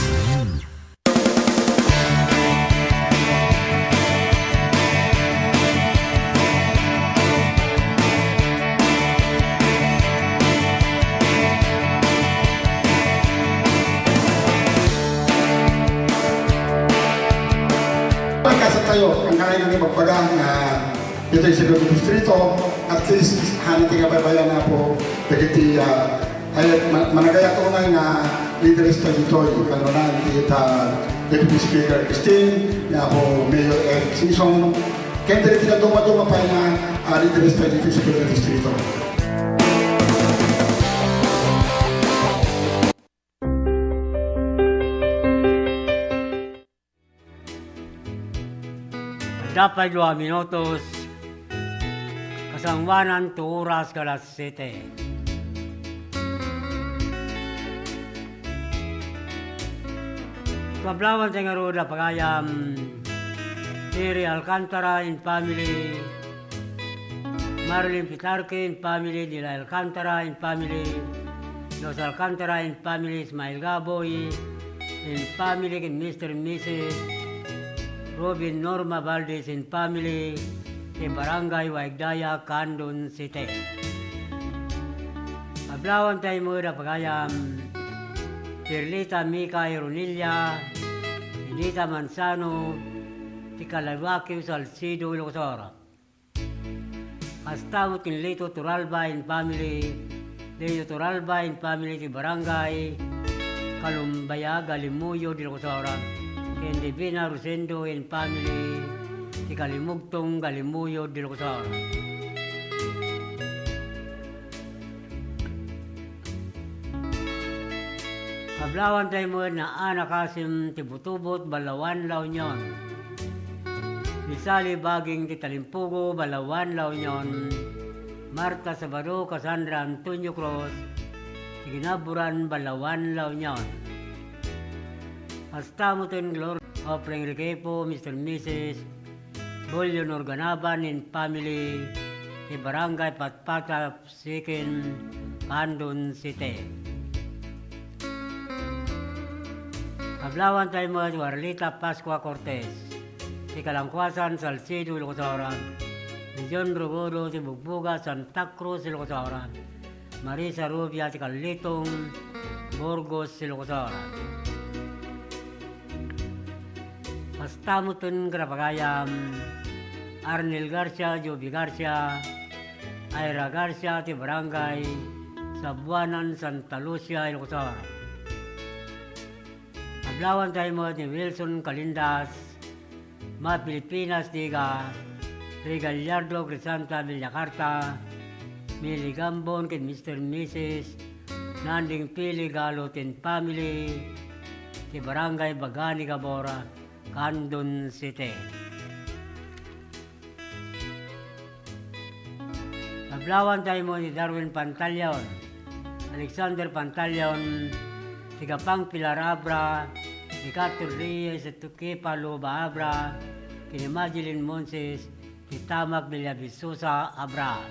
Pagkasat tayo, ang kailangan nga magpaga nga ditoy sa Distrito, at least, hana ti kabaybayan na po, dagiti, ah, ay, ma-, managayat unay nga leaders ta ditoy, kanunan ti, ah, Deputy Speaker Christine, nga po Mayor Eric Singson, ken dagiti naduma-duma pay nga, ah, leaders ta ditoy sa Distrito. Adda pay dua minutos, kasangoanan to oras nga alas siete. Kablawan tayo ngarud a pagayam, Terry Alcantara and family, Marilyn Pitarque and family, Dila Alcantara and family, Los Alcantara and family, Ismael Gaboy and family, ken Mister and Missus Robin Norma Valdez and family, ti Barangay Waigdaya, Candon City. Ablawan tayo met a pagayam, Perlita Mika Ironilla, Edita Manzano, ti Kalawakiw, Salcedo, Ilocos Sur. Kasta met ken Lito Toralba and family, Lito Toralba and family ti Barangay Kalumbaya, Galimuyod, Ilocos Sur, ken Divina Rosendo and family ti Kalimugtong, Galimuyod, Ilocos Sur. Kablawan tayo met ni Ana Kasim ti Butubot, Balaoan, La Union. Ni Sally Baging ti Talimpugo, Balaoan, La Union. Marta Sabado, Cassandra Antonio Cruz ti Ginaburan, Balaoan, La Union. Kasta met ken Gloria Offering Requepo, Mister and Missus Bolio Norganaban and family ti Barangay Patpata, Sikin, Candon City. Ablawan tayo met ni Warlita Pascua Cortez ti Kalangkuasan, Salcedo, Ilocos Sur. Ni John Rogodo ti Bugbuga, Santa Cruz, Ilocos Sur. Marisa Rubia ti Kalitong, Burgos, Ilocos Sur. Kasta met ken ni pagayam, Arnel Garcia, Joby Garcia, Ira Garcia ti Barangay Sabuanan, Santa Lucia, Ilocos Sur. Ablawan tayo met ni Wilson Calindas, Ma Filipinas Diga, Rey Gallardo, Crisanta Villacarta, Mili Gambon ken Mister and Missus Nanding Pili Galot and family ti Barangay Bagani Gabor, Candon City. Ablawan tayo met ni Darwin Pantaleon, Alexander Pantaleon, ti Gapang Pilar Abra, ni Kato Reyes, Tukipa Luba Abra, ken ni Madeline Monses, ti Tamak Villavisosa Abra.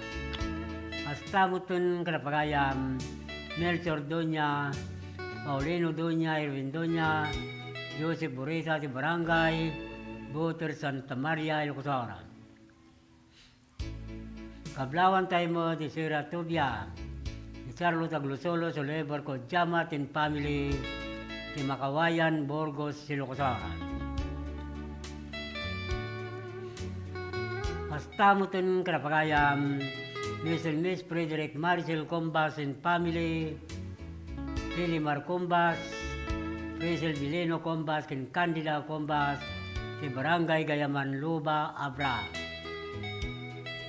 Kasta met ken ni pagayam, Melchor Doña, Paulino Doña, Erwin Doña, Joseph Burita ti Barangay Buter, Santa Maria, Ilocos Sur. Kablawan tayo met ni Sir Atubia, Charlotte Aglusulos Oliver Kojama ken family ti Makawayan, Burgos, Ilocos Sur. Kasta metten kadagiti pagayam, Mister Miss Frederick Maricel Combas and family, Elimar Combas, Priscil Bilino Combas, ken Candida Combas, ti Barangay Gayaman Luba, Abra.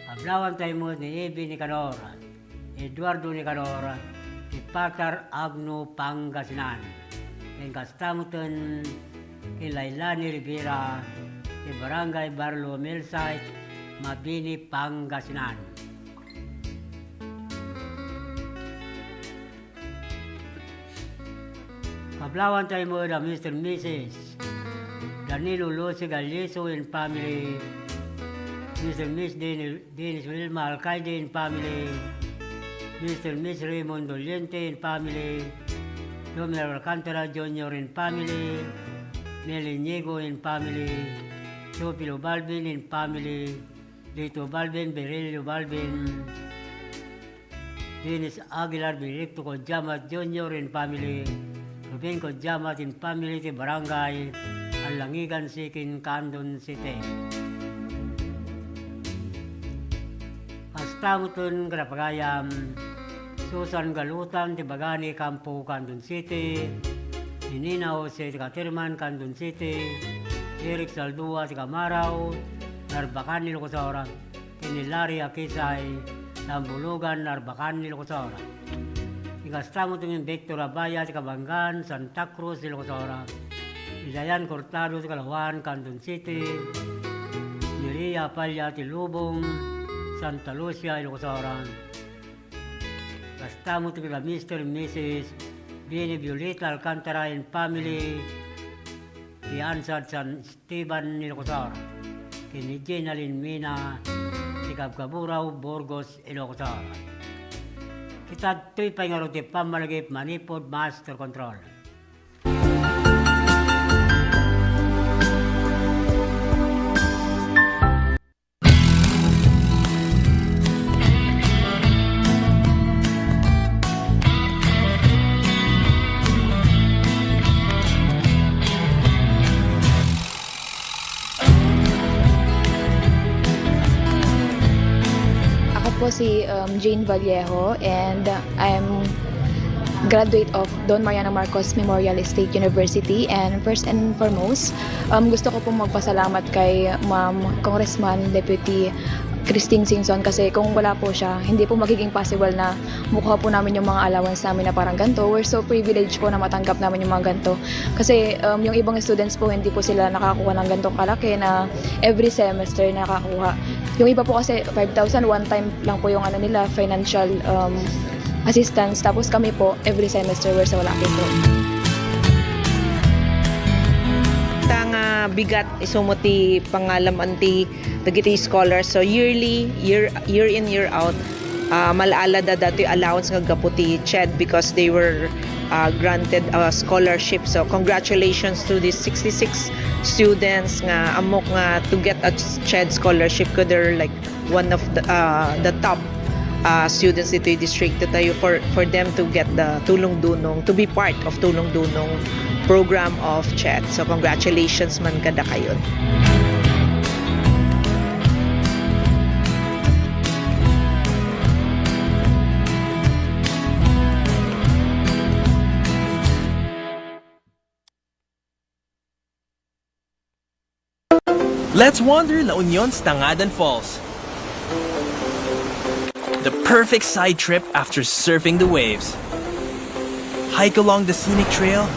Kablawanta met ni Evi Nicanor, Eduardo Nicanor, ti Patar, Agno, Pangasinan. Ken kasta metten ken Lailani Rivera, ti Barangay Barrio Milsait, Mabini, Pangasinan. Kablawanta met a Mister Missus Danilo Lucy Galliso and family, Mister Miss Deni-, Dennis Wilma Alcaide and family, Mister Miss Raymond Doliente and family, Romel Alcantara Junior and family, Mel Inigo and family, Teofilo Balbin and family, Lito Balbin, Virilio Balbin, Dennis Aguilar, Benedicto Cojama Junior and family, Ruben Cojama and family ti Barangay Alangigan Sikin, Candon City. Kasta metten kadagiti pagayam, Susan Galutan ti Bagani, Campo, Candon City, Ninina Jose ti Caterman, Candon City, Eric Saldua ti Kamarao, Narbacan, Ilocos Sur, ken ni Larry Akisay, Tambulugan, Narbacan, Ilocos Sur. Ken kasta metten ni Victor Abaya ti Kabangan, Santa Cruz, Ilocos Sur. Ni Dayan Cortado ti Kalawan, Candon City. Ni Ria Palla ti Lubong, Santa Lucia, Ilocos Sur. Kasta metten ni Mister and Missus Bini Violeta Alcantara and family, ti Ansad San Esteban, Ilocos Sur, ken ni Jenalyn Mina ti Kabkaburao, Burgos, Ilocos Sur. Ket adtoy pay ngarud ti pammalagip manipud Master Control. Ako po si, um, Jane Vallejo, and I'm graduate of Don Mariano Marcos Memorial State University. And first and foremost, um, gusto ko pong magpasalamat kay Ma'am Congressman Deputy Christine Singson, kasi kung wala po siya, hindi po magiging possible na makuha po namin yung mga allowance namin na parang ganito. We're so privileged po na matanggap namin yung mga ganito. Kasi, um, yung ibang students po, hindi po sila nakakuha ng ganitong kalaki na every semester nakakuha. Yung iba po kasi, five thousand, one time lang po yung ano nila, financial, um, assistance. Tapos kami po, every semester, we're so lucky po. Ta nga bigat, isu met ti pangalam-an ti dagiti scholars. So, yearly, year, year in, year out, ah, mal-ala da datoy allowance nga gapu ti CHED because they were, ah, granted a scholarship. So, congratulations to these sixty-six students nga ammok nga to get a CHED scholarship, 'cause they're, like, one of the, ah, the top, ah, students ditoy distrito tayo for, for them to get the Tulong Dunong, to be part of Tulong Dunong program of CHED. So, congratulations man kadakayo. Let's wander La Union's Tangadan Falls. The perfect side trip after surfing the waves. Hike along the scenic trail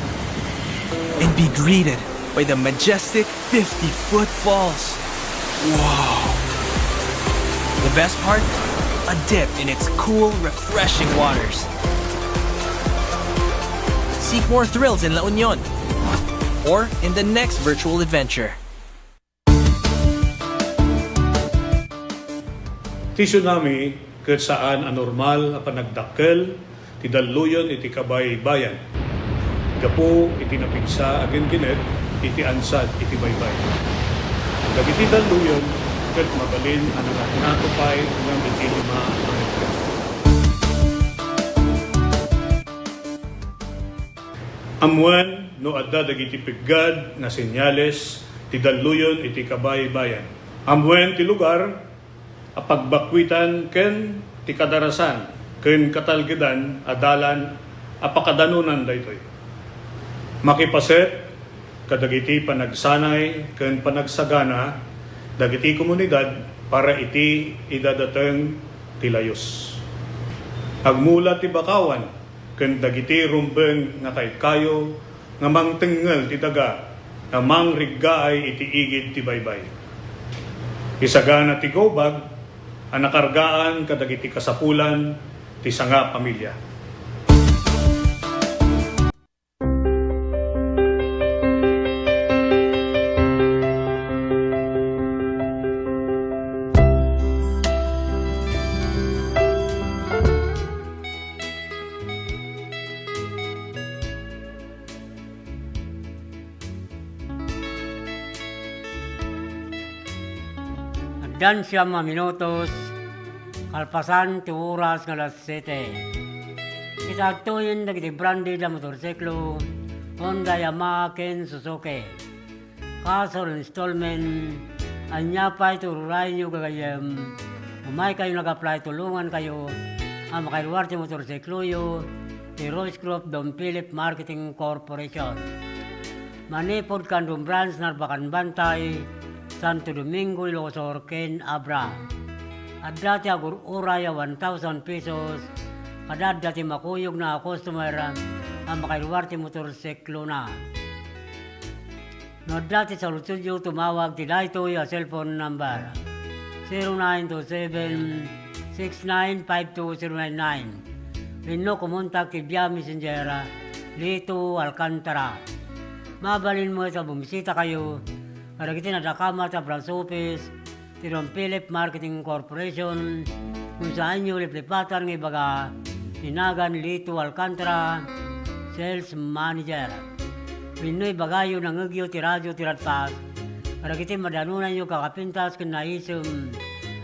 and be greeted by the majestic fifty-foot falls. Wow! The best part? A dip in its cool, refreshing waters. Seek more thrills in La Union or in the next virtual adventure. Ti tsunami ket saan a normal a panagdakkel ti dalluyon iti kabaybayan gapu iti napigsa a ginginet iti ansad iti baybay. Dagiti dalluyon ket mabalin a nangatngato pay ngem iti lima a metro. Ammoen no adda dagiti peggad nga senyales ti dalluyon iti kabaybayan. Ammoen ti lugar a pagbakkuitan ken ti kadarasan ken katalgedan a dalan a pakadanonan daytoy. Makipaset kadagiti panagsanay ken panagsagana dagiti komunidad para iti idadateng ti layus. Agmula ti bakawan ken dagiti rumbeng nga kaykayo nga mangtengngel ti daga nga mangriggaay iti igid ti baybay. Isagana ti gubag a nakargaan kadagiti kasapulan ti sanga pamilya. Addan siam a minutos kalpasan ti oras nga alas siete. Ita agtoyen dagiti branded a motorsiklo, Honda, Yamaha, ken Suzuki. Cash or installment, ania pay ti ururayenyo gagayyem, umaykayo nag-apply, tulongankayo a makaluar ti motorsikloyo ti Royce Group Don Philip Marketing Corporation. Manipud Candon Branch, Narbacan Bantay, Santo Domingo, Ilocos Sur, ken Abra. Adda ti agur-uray a one thousand pesos, kada adda ti makuyogna a customer a makaluar ti motorsiklona. No adda ti saludsodyo, tumawag ti daytoy a cellphone number, zero nine two seven, six nine five two zero nine nine, wenno kumontak ti via messenger, Lito Alcantara. Mabalin met a bumisitakayo kadagiti nadakamat a branch office ti Don Philip Marketing Corporation, kun saanyo liplipatan nga ibaga ti nagan Lito Alcantara, Sales Manager. Wenno ibagayo, nangngegyo ti radio ti Radpas kadagiti madanonanyo kakapintas ken naisem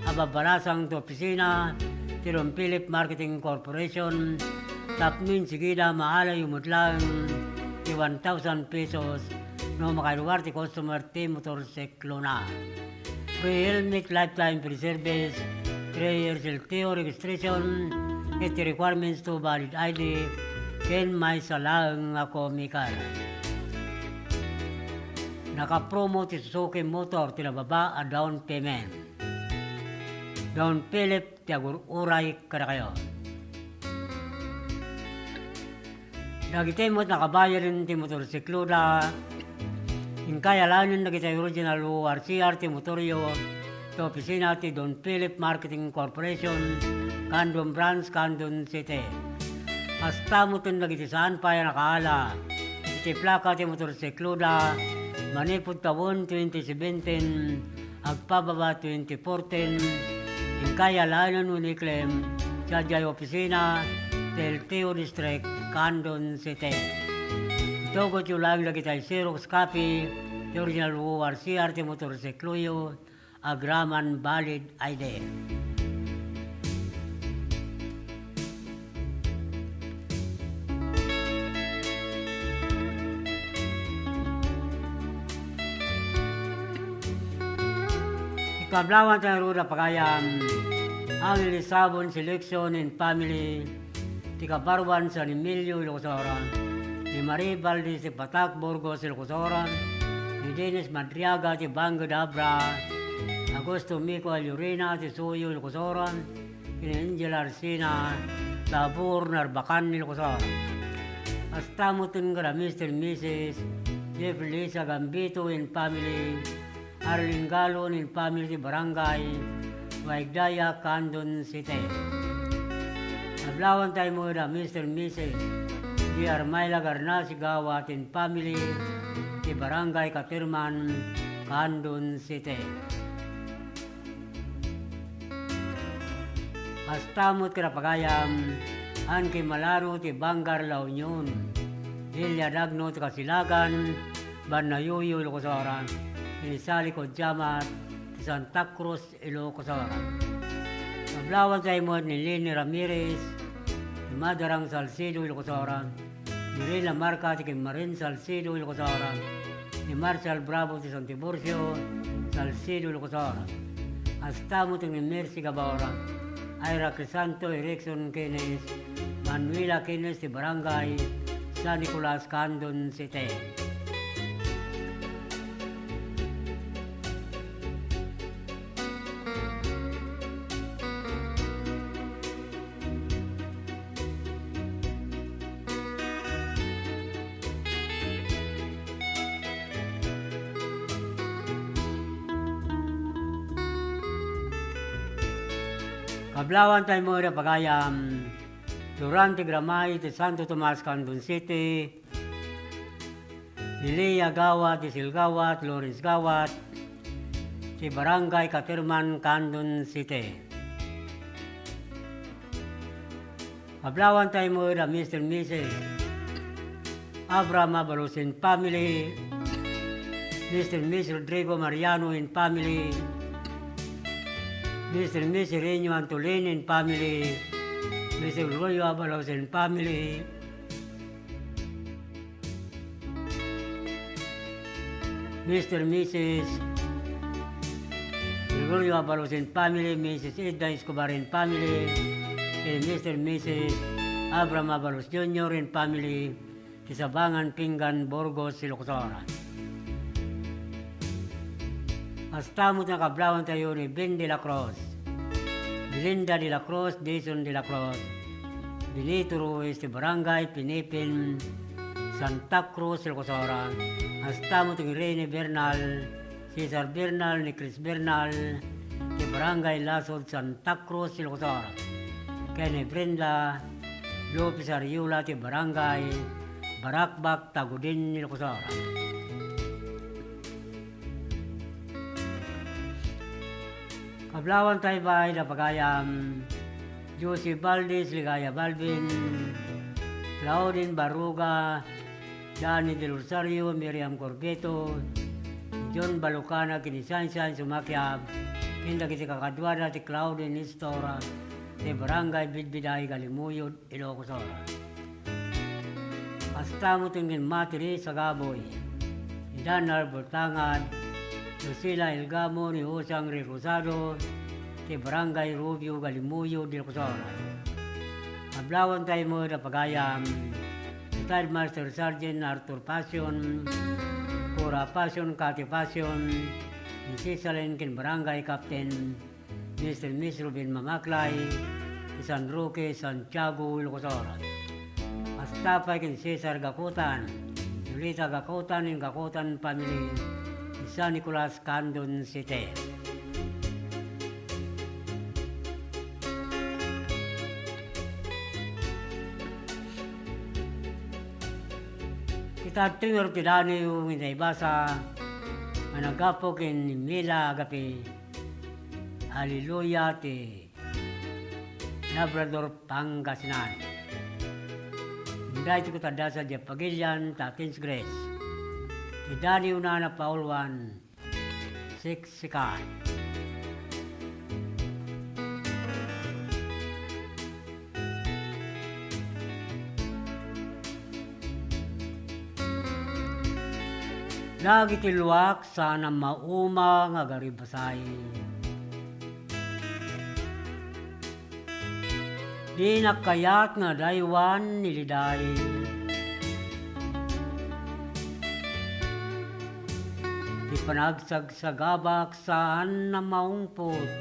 a babbalasang ti opisina ti Don Philip Marketing Corporation tapno insigida, maalayo met laeng ti one thousand pesos no makaluar ti customer ti motorsiklona. Free helmet, lifetime free service, three years L T O registration, iti requirements to valid I D, ken maysa laeng nga comical. Nakapromo ti Suzuki Motor ti nababa a down payment. Don Philip ti agur-uray kadakayo. Dagiti met nakabayaden ti motorsikloda, inkay alaenen dagiti original O R C R ti motoryo ti opisina ti Don Philip Marketing Corporation, Candon Branch, Candon City. Kasta met dagiti saan pay a nakaala iti plaka ti motorsikloda manipud tawen twenty seventeen, agpababa twenty fourteen, inkay alaenen wenno iklem sadiay opisina ti L T O District, Candon City. Itugotyo laeng dagiti Xerox copy ti original O R C R ti motorsikloyo, agraman valid I D. Ikablawanta ngarud a pagayam, Angel Sabon Selection and Family, ti Kabaruan, San Emilio, Ilocos Sur, ni Marie Valdez ti Patak, Burgos, Ilocos Sur, ni Dennis Madriaga ti Banged, Abra, Augusto Mico Alurina ti Suyo, Ilocos Sur, ken ni Angel Arsina, Tabor, Narbacan, Ilocos Sur. Kasta met kada Mister and Missus Jeff Lisa Gambito and family, Arlene Galon and family ti Barangay Waigdaya, Candon City. Nablawanta met da Mister and Missus J R Myla Garnasi Gawat and family ti Barangay Caterman, Candon City. Kasta met kada pagayam, Anki Malano ti Bangar La Union, Lilia Dagno ti Kasilagan, Banna Yuyo, Ilocos Sur, ken ni Sally Codiamat ti Santa Cruz, Ilocos Sur. Nablawanta met ni Leni Ramirez ti Madarang, Salcedo, Ilocos Sur, Ni Rey Lamarca ti Kimmarin, Salcedo, Ilocos Sur. Ni Marshall Bravo ti San Tiburcio, Salcedo, Ilocos Sur. Kasta met ni Mercy Gabor, Ira Crisanto, Erickson Keynes, Manuela Keynes ti Barangay San Nicolas, Candon City. Kablawanta met a pagayam, Durante Gramay ti Santo Tomas, Candon City, Lilia Gawat, Isil Gawat, Lawrence Gawat, ti Barangay Caterman, Candon City. Kablawanta met a Mister Missus Abraham Abalos and family, Mister Miss Rodrigo Mariano and family, Mister Miss Sereno Antolin and family, Mister Gregorio Abalos and family, Mister Missus Gregorio Abalos and family, Missus Edna Escobar and family, and Mister Missus Abraham Abalos Junior and family, ti Sabangan Pinggan, Burgos, Ilocos Sur. Kasta met a kablawanta met ni Ben de la Cruz, Belinda de la Cruz, Jason de la Cruz, Benito Ruiz ti Barangay Pinipin, Santa Cruz, Ilocos Sur. Kasta met ni Rene Bernal, Cesar Bernal, ni Chris Bernal ti Barangay Lasud, Santa Cruz, Ilocos Sur. Ken ni Brenda Lopez Ariola ti Barangay Baracbac, Tagudin, Ilocos Sur. Kablawanta met a pagayam, Josie Valdez, Ligaya Balvin, Claudine Baruga, Danny Del Rosario, Miriam Corbeto, John Balucana, ken ni Sansan Sumakiab, ken dagiti kakaduada ti Claudine Nestor, ti Barangay Bidbiday, Galimuyod, Ilocos Sur. Kasta met ken ni Mati Reyes Agaboy, ni Danar Bultangad, Lucila Ilgamo, ni Usang Rey Rosado, ti Barangay Rubio, Galimuyod, Ilocos Sur. Kablawanta met a pagayam, Retired Master Sergeant Arthur Pasion, Cora Pasion, Cathy Pasion, ni Cecilin ken Barangay Captain, Mister Miss Ruben Mamaklay, ti San Roque, Santiago, Ilocos Sur. Kasta pay ken Cesar Gakutan, Yolita Gakutan, and Gakutan family, ti San Nicolas, Candon City. Ita ti ngarud ti daniw nga naibasa nga naggapu ken ni Mila Agapi, Aleluya, ti Labrador, Pangasinan. Daytoy ket adda sadiay pagilian ti Akin's Grace. Ti daniw na napauluan, Siksikan. Dagiti luak saan a mauma nga agaribasay. Dinak kayat nga adaywan ni Liday. Ti panagsagsagabak saan a maungpot.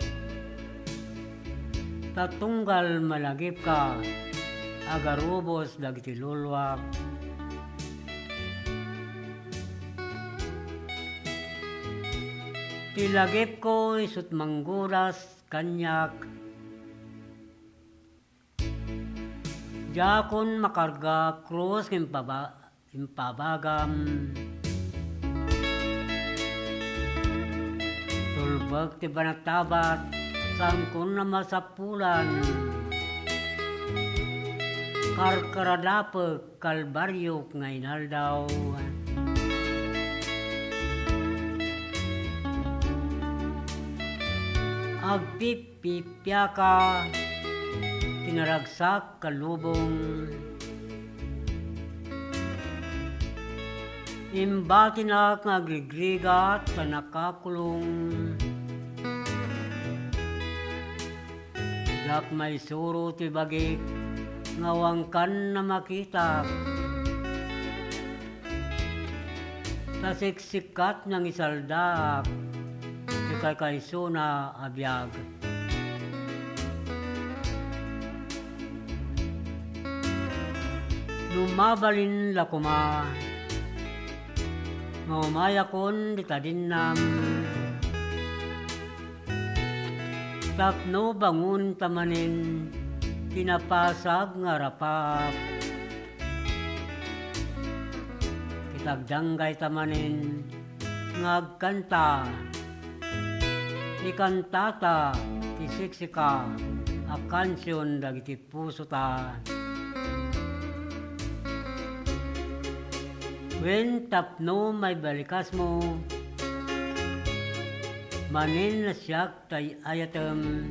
Ta tunggal malagipka, agarubos dagiti luluak. Ti lagipko isu't mangguras kaniak. Diakon makarga krus nga impaba-, impabagam. Tulbek ti banatabat, saankon a masapulan. Karkaradapek, kalbariok nga inaldaw. Agpip- Pipiaka ti naragsak a lubong. Imbatinak nga agrigrigat ta nakakulong. Diak maisuro ti bagik nga awan kan a makitak. Ta siksikkat nga isaldaak ti kaykaysona a biag. No mabalin la koma, nga umayakon dita dinnam, tapno bangonta manen ti napasag nga rapap. Ket agdanggayta manen nga agkanta. Ikantata ti siksika a kansion dagiti pusota. Wen tapno maibalikasmo manen a siak tay ayatem,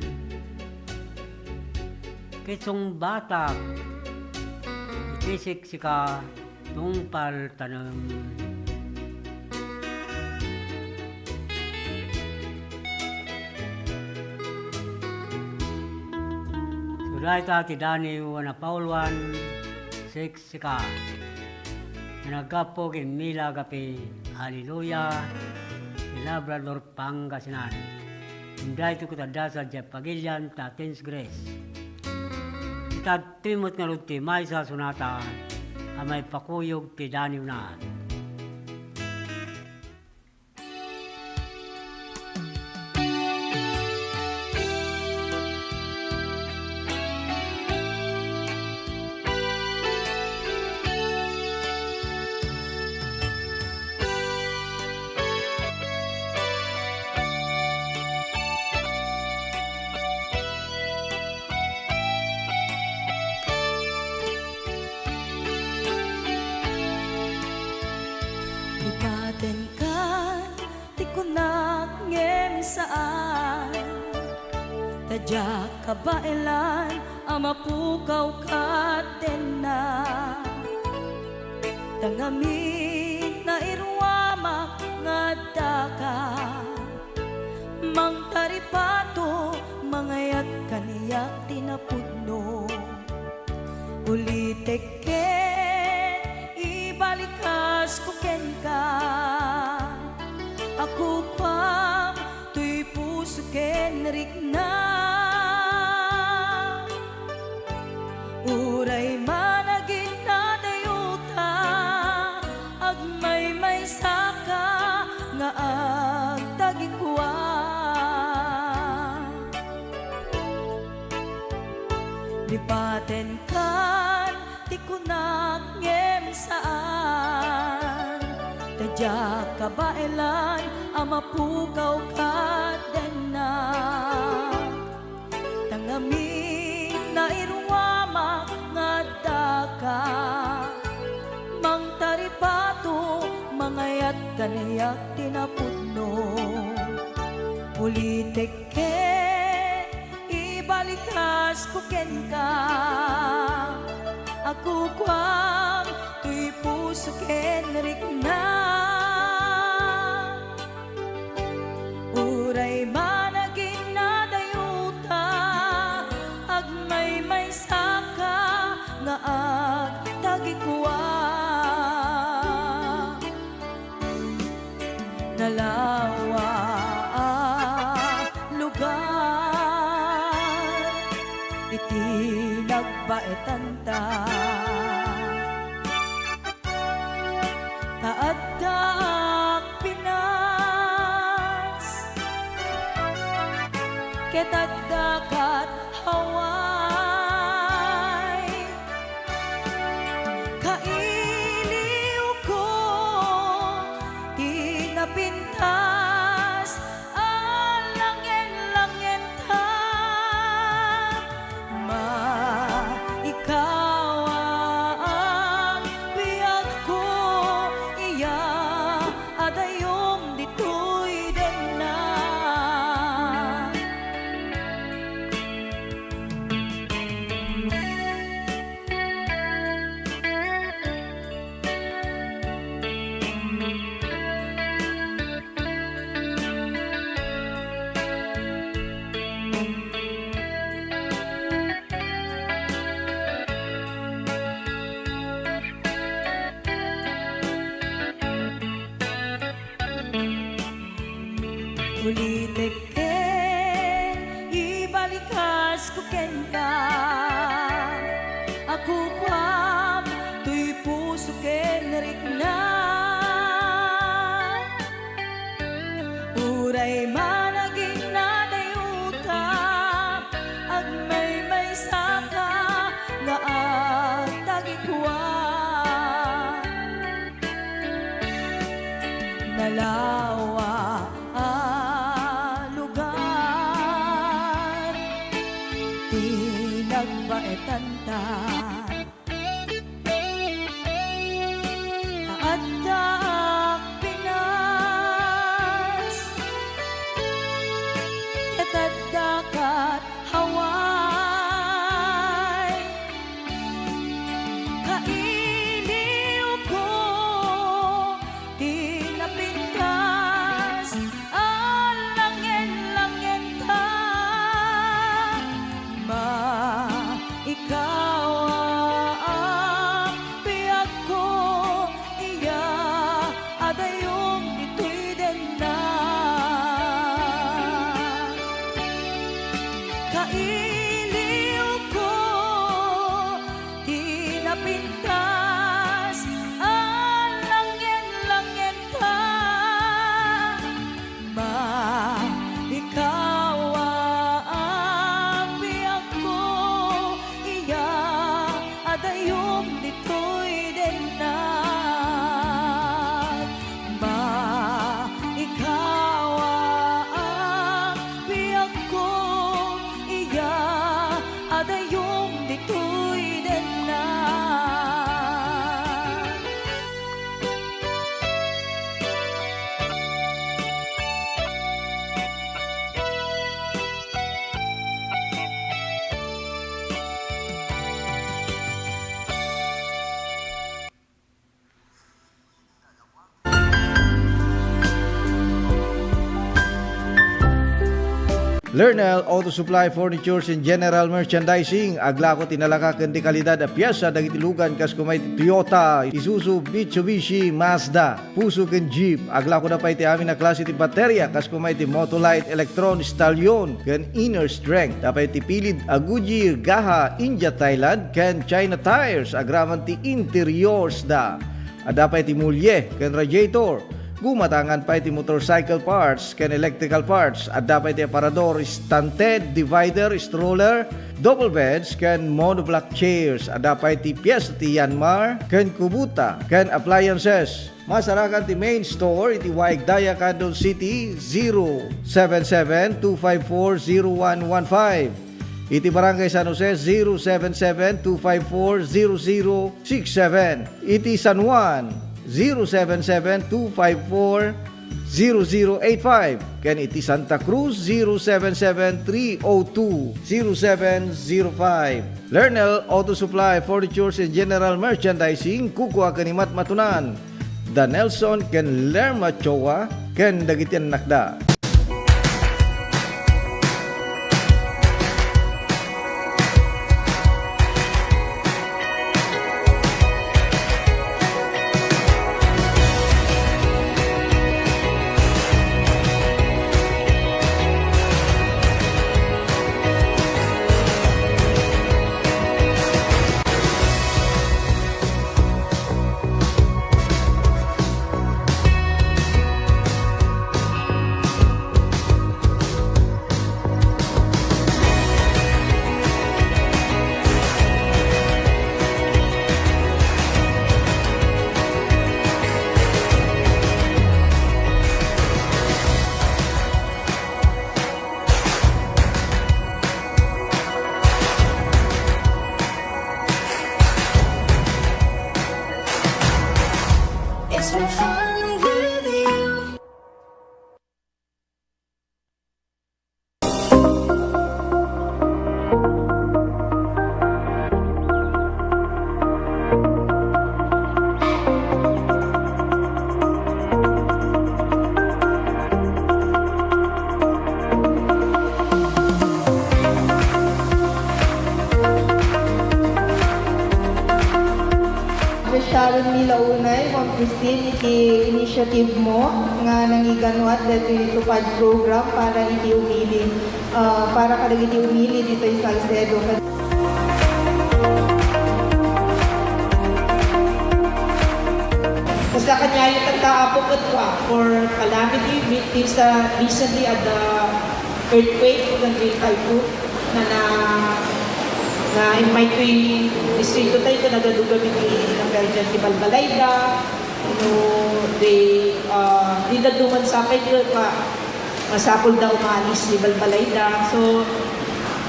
ket sungbatak iti siksika tungpal tanem. So, dayta ti Daniw a napauluan, siksika. Nga naggapu ken Mila Agape, Hallelujah, ti Labrador, Pangasinan. Daytoy ket adda sadiay pagilian ta Teens Grace. Ita daytoy met ngarud ti maysa a sonata a maipakuyog ti daniwna. Ipatenkan ti kunak ngem saan, ta diak kabaelan a mapukaw kaddenna. Ta ngamin, nairuamak nga addaka, mangtaripato, mangayat kaniak ti napudno. Ulitek ket ibalikasko kenka, a kukuam toy puso ken rikna. Uray man aginnadayuta, agmaymaysaka nga agtagikuam. Lipatenkan ti kunak ngem saan, ta diak kabaelan a mapukaw kaddenna. Ta ngamin, nairuamak nga addaka, mangtaripato, mangayat kaniak ti napudno. Ulitek ket ibalikasko kenka, a kukuam toy puso ken rikna. Uray man aginnadayuta, agmaymaysaka nga agtagikuam. Nalawa a lugar iti nagbaetanta. Ta addaak Pinas, ket addakat Hawaii. Kailiwko ti napintas a langen-langenta. Maikawam biagko, iya a dayum ditoy denna. Ulitek ken ibalikas ko kenka, a kukuam toy puso ken rikna. Uray man agin nadayuta, agmaymaysaka nga agtagikua. Nalawa a lugar ti nagbaetanta. Addaak Pinas, ket addakat Hawaii. Kailiwko ti napintas a langen-langenta. Ma, ikaw a biagko, iya a dayum ditoy denna. Kailiwko ti napintas a langen-langenta. Ma, ikaw a biagko, iya a dayum ditoy denna. Ma, ikaw a biagko, iya a dayum ditoy denna. Lernel Auto Supply Furnitures and General Merchandising, aglako ti nalaka ken di kalidad a piesa dagiti lugan kas kuma iti Toyota, Isuzu, Mitsubishi, Mazda, Fuso ken Jeep. Aglako da pay ti amin a klase ti bateria kas kuma iti Motolite, Electron, Stallion, ken Inner Strength. Adda pay ti pilid a Goodyear, Gaha, India, Thailand, ken China tires agraman ti interiors da. Adda pay ti mulye ken radiator. Gumatangan pay ti motorcycle parts ken electrical parts. Adda pay ti aparador, stanted, divider, stroller, double beds, ken monoblock chairs. Adda pay ti piesta ti Yanmar ken Kubota ken appliances. Masarakan ti main store iti Waig Daya, Candon City, zero seven seven two five four zero one one five. Iti Barangay San Jose, zero seven seven two five four zero zero six seven. Iti San Juan, zero seven seven two five four zero zero eight five. Ken iti Santa Cruz, zero seven seven three oh two zero seven zero five. Lernel Auto Supply, Furnitures and General Merchandising, kukua ken ni Matmatunan. Da Nelson ken Lerma Choa ken dagiti annakda. Ni Launay, Ma'am Christine, iti initiative mo nga nangiganuat daytoy TUPAD program para iti umili, ah, para kadagiti umili ditoy Salcedo. Kasta kaniayo kanta, Apo, ket for calamity victims, ah, recently at the earthquake ken di typhoon na, na, na immay toy distrito tayo, ken nagadugan iti number dyan ti Balbalayda, no, di, ah, di dadduma sapay, di pa, masapul da umalis ti Balbalayda. So,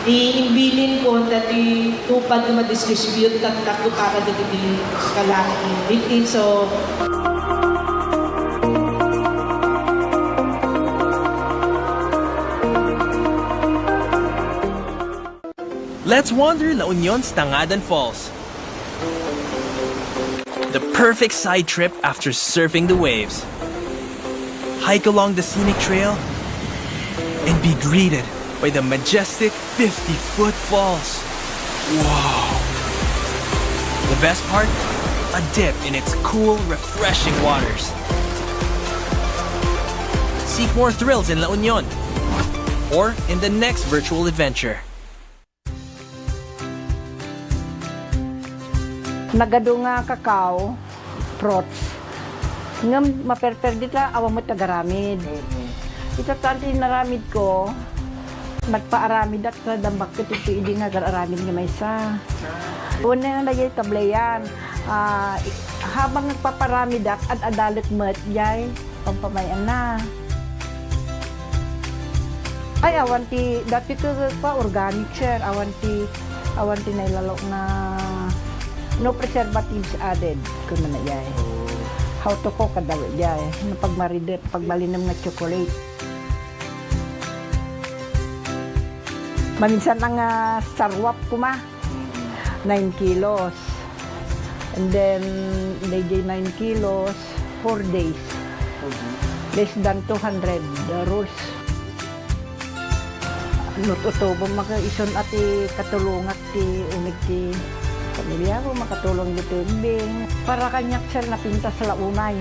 di imbilin ko dati TUPAD nga madistribute ket tapno para dagiti kalaki. Victim, so, Let's wander La Union's Tangadan Falls. The perfect side trip after surfing the waves. Hike along the scenic trail and be greeted by the majestic fifty-foot falls. Wow! The best part? A dip in its cool, refreshing waters. Seek more thrills in La Union or in the next virtual adventure. Nagadu nga kakao, fruits. Ngem maperper dita, awan met agaramid. Mm. Ita tan ti inaramidko, nagpaaramidak ta dammakket iti idi nga agar-aramid nga maysa. Wen nga daydiay tableyan. Ah, i-, habang nagpaparamidak, ad-adalet met, jay. Pampamayan na. Ay, awan ti, dati ti pa organic, sir. Awan ti, awan ti nailalo nga no preservatives added, kuna na jay. How to cook, kada jay. No pagmaride, pagbalinem nga chocolate. Maminsan nga sarwap kuma. Nine kilos. And then, daydiay nine kilos, four days. Mhm. Less than two hundred, the rules. No tutubo, maka-, isun a ti katulongak ti uneg ti pamilya ko, makatulong ditoy bing. Para kaniak, sir, napintas la unay.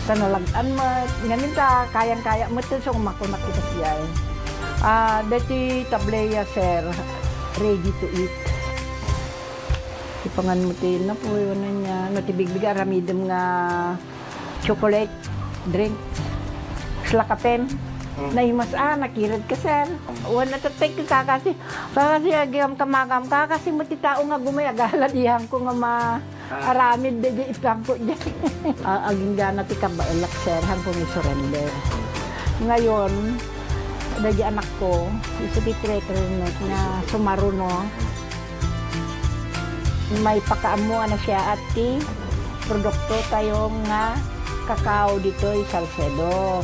Ta nalag-an met. Ngamin ta, kayang-kaya met, so, makunak iti siya, eh. Ah, deti tableya, sir, ready to eat. Ipangan mo ti napuy, ano niya, no, ti bigbig aramidem nga chocolate drink. Sla kapen. Mm. Naimas, ah, nakired ka, sir. Wan na tatek ka kasi, kasi agam kamagam ka, kasi mo ti tao nga gumay, agala diyan ko nga ma-, Ah. Aramid dagiti ipangko diay. A-, agingga na ti kabaelak, sir, haanko nga surrender. Ngayon, dagiti anakko, isu ti treatment nga sumaruno. Maipakaammo a nasayaat ti produktotayo nga kakao ditoy Salcedo.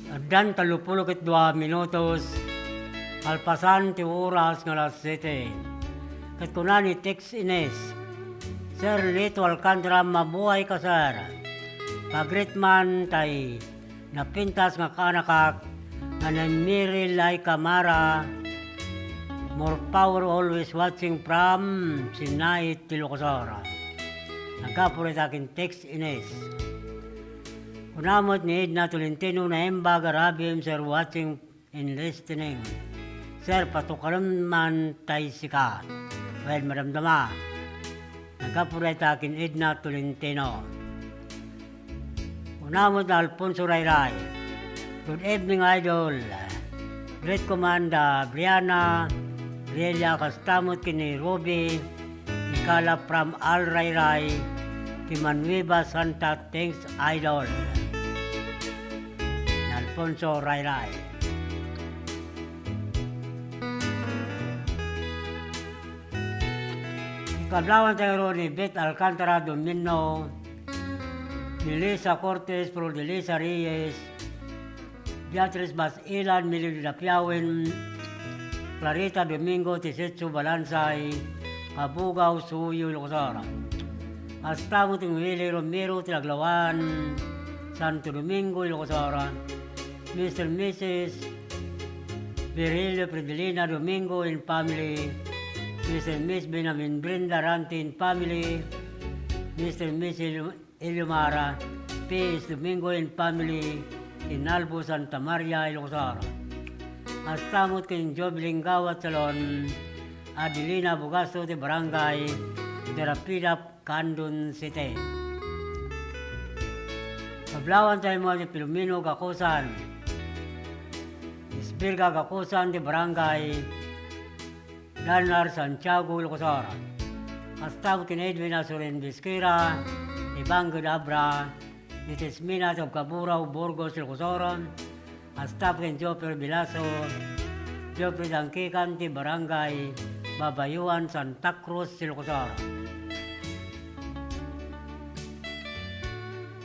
Addan tallopulo ket dua minutos, kalpasan ti oras nga alas siete. Ket kuna ni Tex Ines, "Sir Lito Alcantara, mabuhay ka, sir. Pagret man tay napintas nga kaanakak nga ni Mary Lai Camara, more power, always watching from Sinait, Ilocos Sur." Naggapu dayta ken Tex Ines. Kuna met ni Edna Tolentino, "Naimbag a rabiem, sir, watching and listening. Sir, patukarem man tay sika." Well, madamdama. Naggapu dayta ken Edna Tolentino. Kuna met ni Alfonso Rayray, "Good evening, idol. Greet ko man da Brianna, Brielia, kasta met ken ni Ruby, Ikala from Al Rayray, ti Manueva Santa, thanks, idol." Ni Alfonso Rayray. Ikablawan tayo ro ni Beth Alcantara Domino, Melissa Cortez, Flor de Lisa Reyes, Beatriz Basilan, Melody Dapiawen, Clarita Domingo, Tisetso Balansay, Kabugao, Suyo, Ilocos Sur. Kasta met ni Willie Romero ti Laglawan, Santo Domingo, Ilocos Sur. Mister Missus Virgilio Fridelina Domingo and family, Mister Miss Benjamin Brenda Rante and family, Mister Miss Elio-, Eliomara P S Domingo and family, in Albo, Santa Maria, Ilocos Sur. Kasta met ken Jovelyn Gawat Salon, Adelina Bugasto ti Barangay Darapidap, Candon City. Kablawan tayo mo ni Filomeno Gacosan, Isbirga Gacosan ti Barangay Dalnar, Santiago, Ilocos Sur. Kasta met ken Edwin Azurin Bisquera, Ibanged Abra, Mitis Mina ti Cabura, Burgos, Ilocos Sur. Kasta met ken Jopper Bilaso, Jopper Dangkikan ti Barangay Babayuan, Santa Cruz, Ilocos Sur.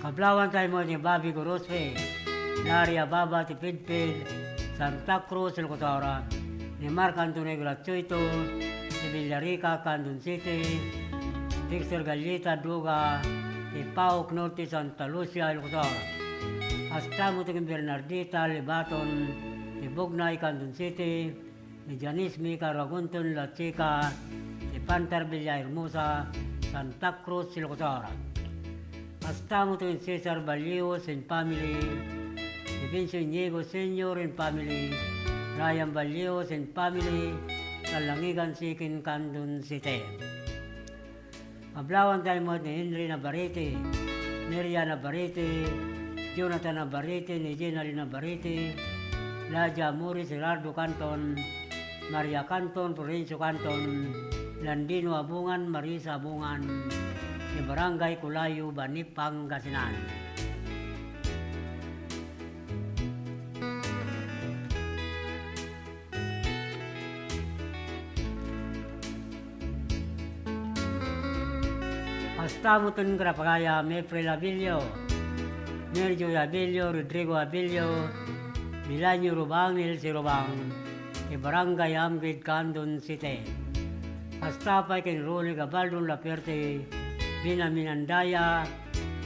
Kablawan tayo mo ni Bobby Gorospe, Daria Baba ti Pidpid, Santa Cruz, Ilocos Sur, ni Mark Antonio Gratuito, ti Villarica, Candon City, Dexter Gallita Duga, ti Paok Norte, Santa Lucia, Ilocos Sur. Kasta met ken Bernardita Libaton, ti Bugnay, Candon City, ni Janice Mika Ragunton Lachica, ti Pantar Villahermosa, Santa Cruz, Ilocos Sur. Kasta met ken Cesar Ballios and family, ni Vincio Inigo Senior and family, Ryan Ballios and family, Kalangigan Sikin, Candon City. Kablawan tayo met ni Henry Navarrete, Neria Navarrete, Jonathan Navarrete, ni Jenalyn Navarrete, Ladia Morris, Gerardo Canton, Maria Canton, Florencio Canton, Landino Abungan, Marisa Abungan, ti Barangay Culayo, Bani, Pangasinan. Kasta met ken Grapagayam, April Abilio, Merjoy Abilio, Rodrigo Abilio, Milanio Rubang, Nelsie Rubang, ti Barangay Amgid, Candon City. Kasta pay ken Ronnie Gabaldon Laperte, Benjamin Andaya,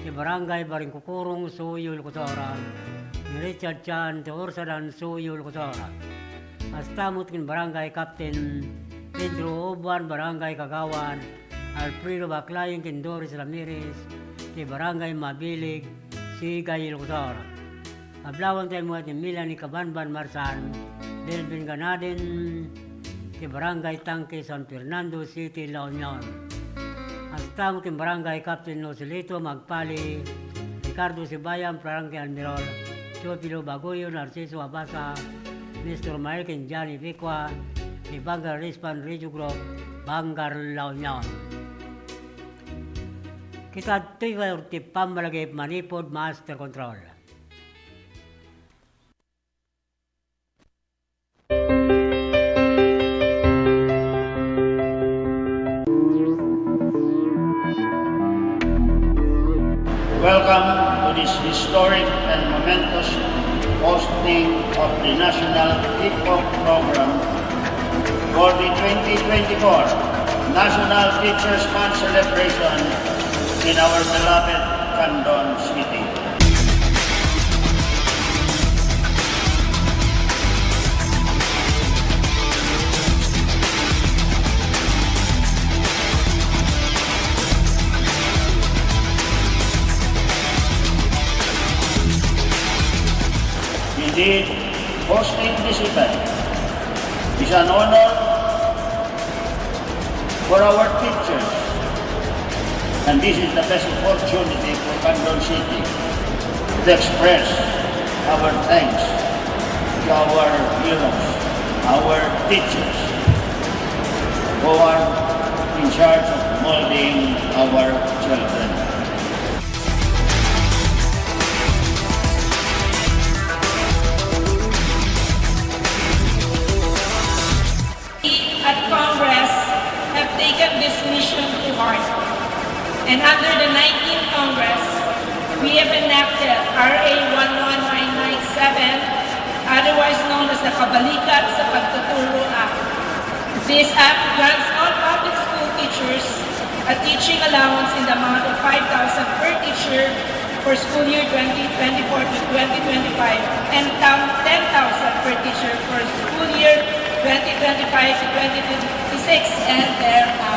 ti Barangay Baringkukurong, Suyo, Ilocos Sur, ni Richard Chan, ti Ursadan, Suyo, Ilocos Sur. Kasta met ken Barangay Captain Pedro Uban, Barangay Kagawan, Alfredo Baclayon ken Doris Ramirez, ti Barangay Mabilig, Sigay, Ilocos Sur. Kablawan tayo met ni Melanie Cabanban Marsan, Delvin Ganaden, ti Barangay Tangke, San Fernando City, La Union. Kasta met ken Barangay Captain Joselito Magpali, Ricardo Sibayan, Frankie Almirol, Teofilo Bagoyo, Narciso Abasa, Nestor Mael ken Johnny Vicua, ti Bangar Rispan Radio Group, Bangar, La Union. Kita toy ti pammalagip manipud Master Control. Welcome to this historic and momentous hosting of the National Hip Hop Program for the twenty twenty-four National Teachers Month celebration in our beloved Candon City. Indeed, hosting this event is an honor for our teachers. And this is the best opportunity for Candon City to express our thanks to our heroes, our teachers, who are in charge of molding our children. We at Congress have taken this mission to heart, and under the nineteenth Congress, We have enacted R A one one nine nine seven, otherwise known as the Kabalikan sa Pagtuturo Act. This act grants all public school teachers a teaching allowance in the amount of five thousand per teacher for school year twenty twenty-four to twenty twenty-five and down ten thousand per teacher for school year twenty twenty-five to twenty twenty-six and thereafter.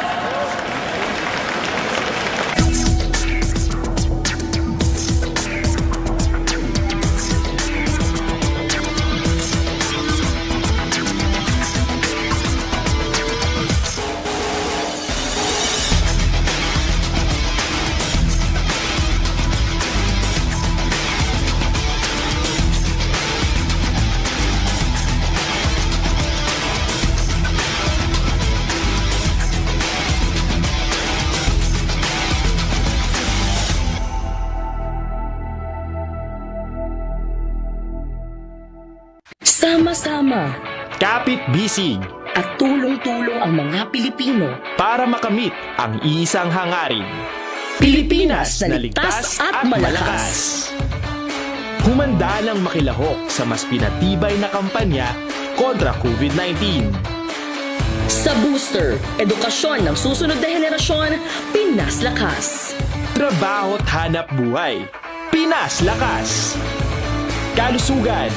Sama-sama. Kapit-bisig. At tulong-tulong ang mga Pilipino. Para makamit ang isang hangarin. Pilipinas na ligtas at malakas. Humanda nang makilahok sa mas pinatibay na kampanya kontra COVID nineteen. Sa Booster, edukasyon ng susunod na henerasyon, Pinas Lakas. Trabaho't hanap buhay, Pinas Lakas. Kalusugan,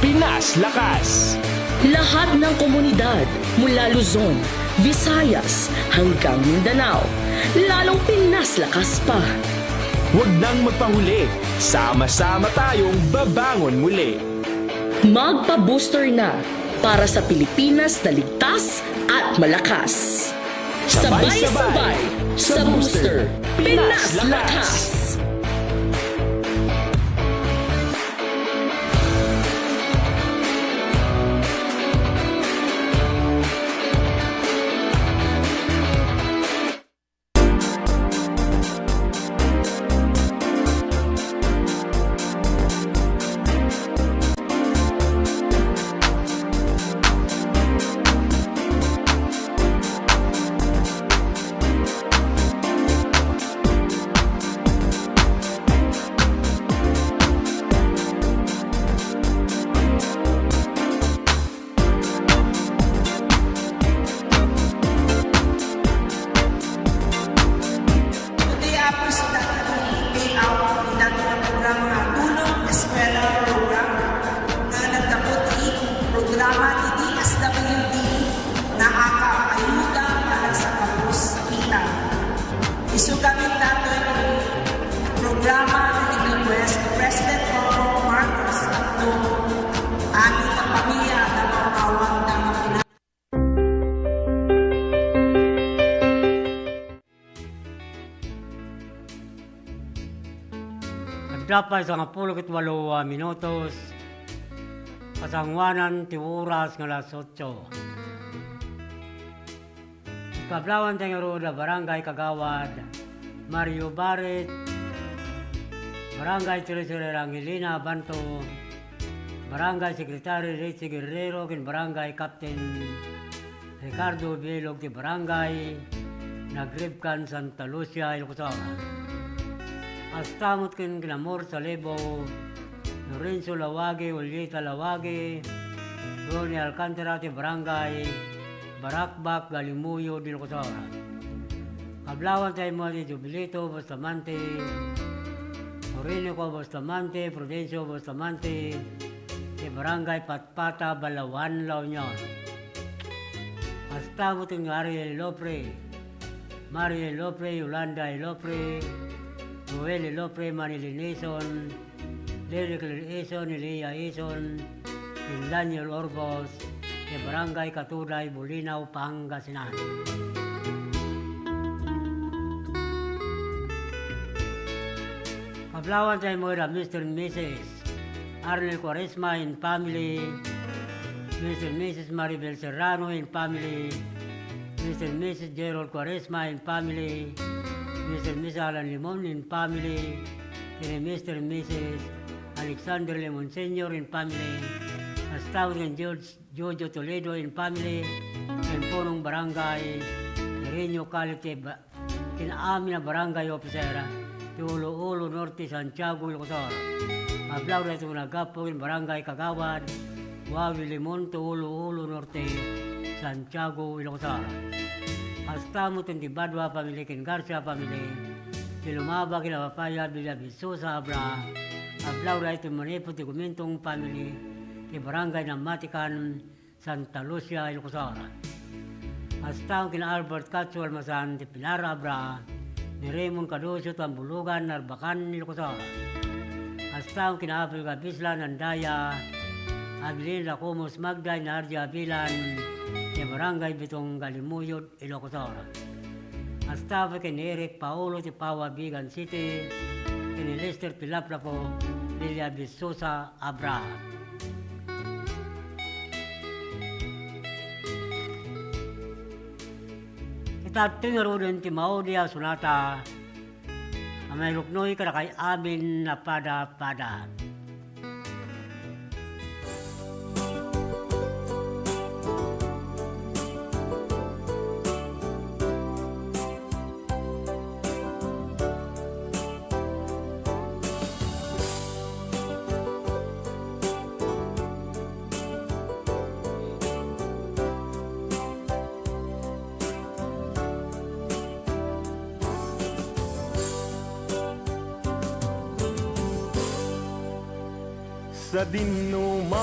Pinas Lakas. Lahat ng komunidad mula Luzon, Visayas hanggang Mindanao, lalong Pinas Lakas pa. Huwag nang magpahuli, sama-sama tayong babangon muli. Magpa-booster na para sa Pilipinas na ligtas at malakas. Sabay-sabay sa Booster, Pinas Lakas! Today, Apo, so dati ti payout ti dati nga programa nga Tulong Eskwela Program nga naggapu ti programa ti D S W D nga aka ayuda para sa kapos kita. Isu gamin datoy ti programa nga in-request ni President Bongbong Marcos tapno amin nga pamilya adda maawanda nga pina- Adda pay sangapulo ket walo a minutos, kasangoanan ti oras nga alas otso. Kablawan ti ngarud a Barangay Kagawad Mario Barit, Barangay Treasurer Angelina Banto, Barangay Secretary Richie Guerrero, ken Barangay Captain Ricardo Bielog ti Barangay Nagribkan, Santa Lucia, Ilocos Sur. Kasta met ken Kinamor Salibo, Lorenzo Lawagi, Julieta Lawagi, Ronnie Alcantara ti Barangay Baracbac, Galimuyod, Ilocos Sur. Kablawan tayo mo ti Jubilito Bustamante, Orinoco Bustamante, Prudencio Bustamante, ti Barangay Patpata, Balaoan, La Union. Kasta met ken Ariel Ilopre, Mario Ilopre, Yolanda Ilopre, Noel Ilopre, Manilin Ison, Derek Ison, Elia Ison, ken Daniel Orbos, ti Barangay Katuday, Bolinao, Pangasinan. Kablawan tayo mo ida, Mister and Missus Arnel Cuaresma and family, Mister and Missus Maribel Serrano and family, Mister and Missus Gerald Cuaresma and family, Mister and Missus Alan Limon and family, ken Mister and Missus Alexander Limon Senior and family, kasta ken George Jojo Toledo and family, ken punong barangay, Irenio Calite, ba-, ken amin a barangay officer, ti Ulo-Ulo Norte, Santiago, Ilocos Sur. Ablaw daytoy nga naggapu ken Barangay Kagawad, Wawi Limon ti Ulo-Ulo Norte, Santiago, Ilocos Sur. Kasta met ti Badua family ken Garcia family, ti Lumaba ken Apapaya, Villa Vistosa, Abra. Ablaw daytoy manipud ti Gumintong family, ti Barangay Namatikan, Santa Lucia, Ilocos Sur. Kasta ken Albert Katsu Almasan ti Pilar, Abra, ni Raymond Caducio ti Ambulugan, Narbacan, Ilocos Sur. Kasta ken Apil Gabislan Andaya, Adeline Racomos Magda ni Ardia Abilan, ti Barangay Bitong, Galimuyod, Ilocos Sur. Kasta ken ni Eric Paolo ti Pawa, Vigan City, ken ni Lester Pilaplapo, Villa Vistosa, Abra. Ita ti ngaruden ti maudi a sonata a mairuknoy kadakay amin a pada-pada. Sadinoman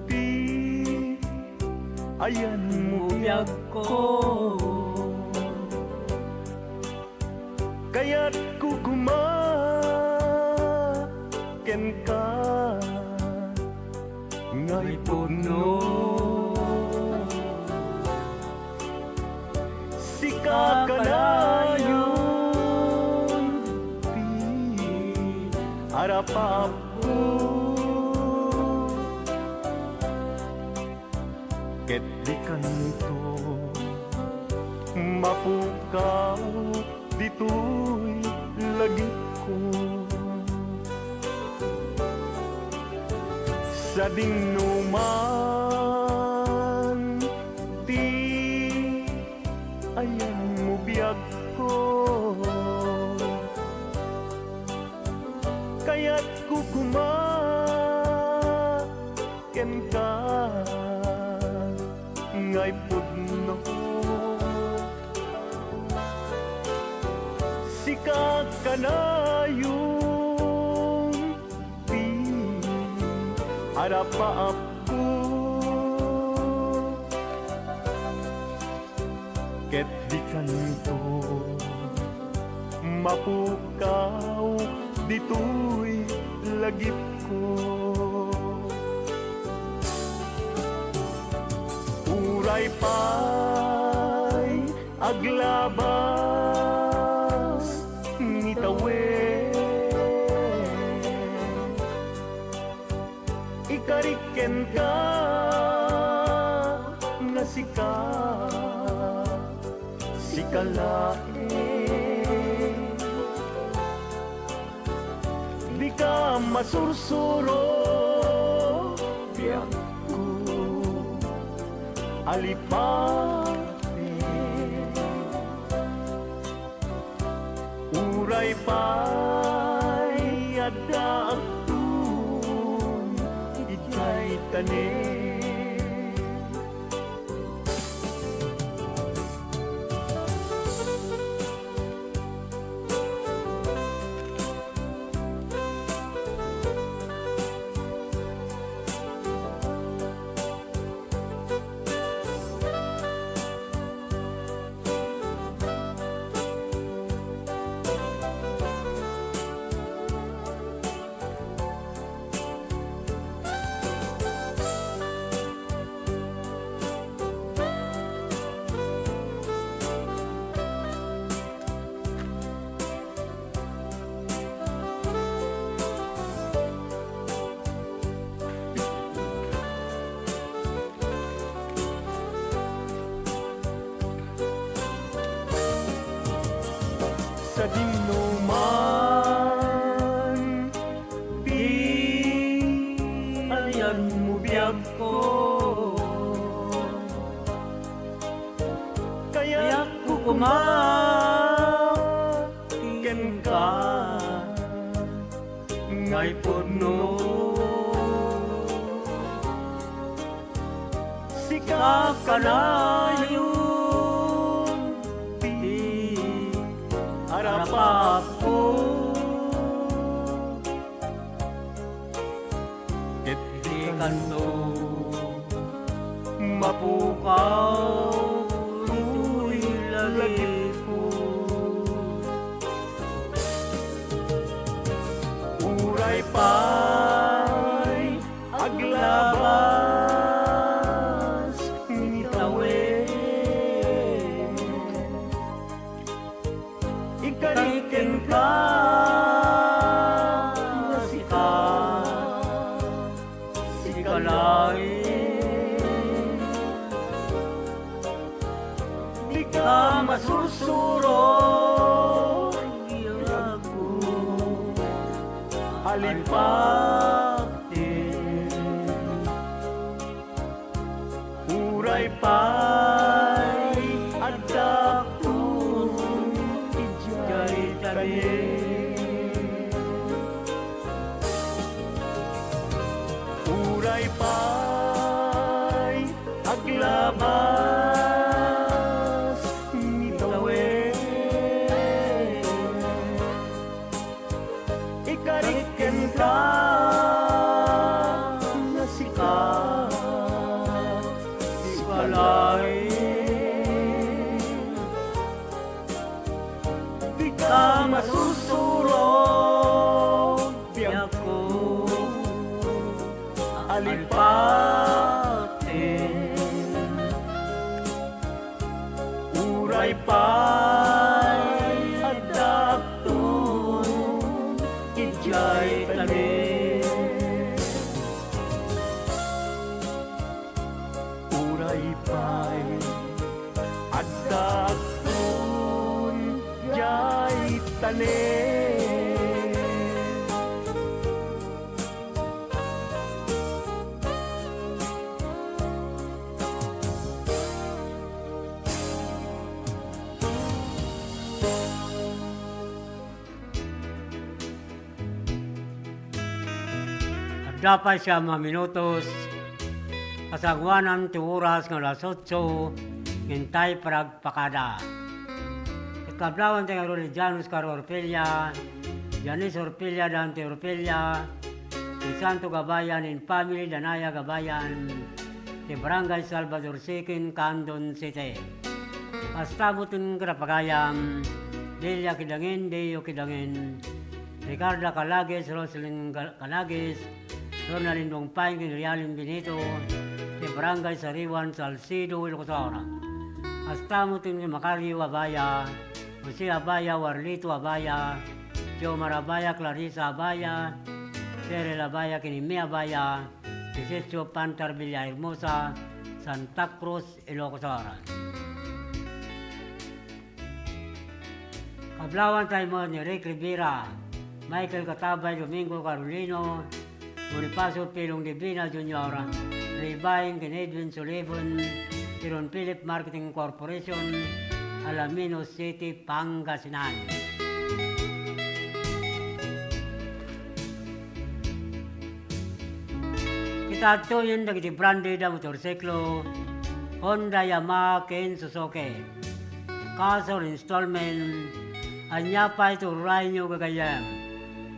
ti ayanmo, biagko, kayatko koma kenka nga ipudno. Sika kanayon ti arapaapko, ket dikanto mapukaw ditoy lagipko. Sadinoman ti ayanmo, biagko, kayatko koma kenka nga ipudno. Sika kanayon ti arapaapko, ket dikanto mapukaw ditoy lagipko. Uray pay aglabas ngitawen, ikarik kenka nga sika, sika laeng. Dika masursuro, biagko, alipapen. Uray pay adda agtun idiay tanem. Sadinoman ti ayanmo, biagko, kayatko koma Ay pudno, sika kanayon ti arapatko. Ket dikanto mapukaw toy lagipko. Uray pay aglabas ni tawen. Ikarik kenka nga sika, sika laeng. Dika masursuro, biagko, alipakten. Uray pay addakton idiay tanem. Uray pay aglabas ni tawen. Ikarik kenka nga sika, sika laeng. Dika masursuro, biagko, alipakten. Uray pay addakton idiay tanem. Uray pay addakton idiay tanem. Adda pay siam a minutos, kasangoanan ti oras nga alas otso, ngem tay paragpakada. Ket kablawan ti ngarud ni Janus Caro Orpella, Janice Orpella, Dante Orpella, ti Santo Gabayan and family, Danaya Gabayan, ti Barangay Salvador Second, Candon City. Kasta met ken kadagiti pagayam, Delia Kidangen, Deo Kidangen, Ricarda Calagues, Roselyn Gal-, Calagues, Lorna Lindong Pine, ken Realin Benito, ti Barangay Sariwan, Salcedo, Ilocos Sur. Kasta met ken Macario Abaya, Jose Abaya, Warlito Abaya, Jomar Abaya, Clarissa Abaya, Cheryl Abaya, ken Imi Abaya, ti Sitio Pantar, Villahermosa, Santa Cruz, Ilocos Sur. Kablawan tayo mo ni Rick Rivera, Michael Katabay, Domingo Carolino, Bonifacio Pilong Divina Junior, Ray Baing, ken Edwin Sullivan, ti Ron Philip Marketing Corporation, Alaminos City, Pangasinan. Kita adtoyen dagiti branded a motorsiklo, Honda, Yamaha, ken Suzuki. Cash or installment, ania pay ti urayyo gagayyem.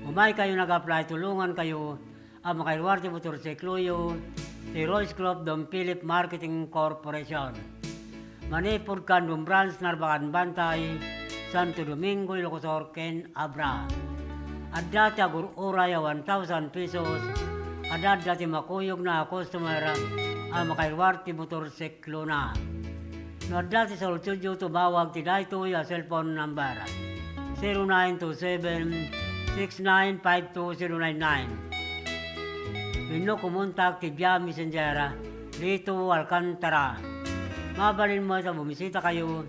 Umaykayo nag-apply, tulongankayo a makairuar ti motorsikloyo ti Royce Club Don Philip Marketing Corporation. Manipud Candon Branch, Narbacan Bantay, Santo Domingo, Ilocos Sur, ken Abra. Adda ti agur-uray a one thousand pesos, kada adda ti makuyogna a customer a makairuar ti motorsiklona. No adda ti saludsodyo, tumawag ti daytoy a cellphone number, zero nine two seven, six nine five two zero nine nine. Wenno kumontak ti via messenger, Lito Alcantara. Mabalin met a bumisitakayo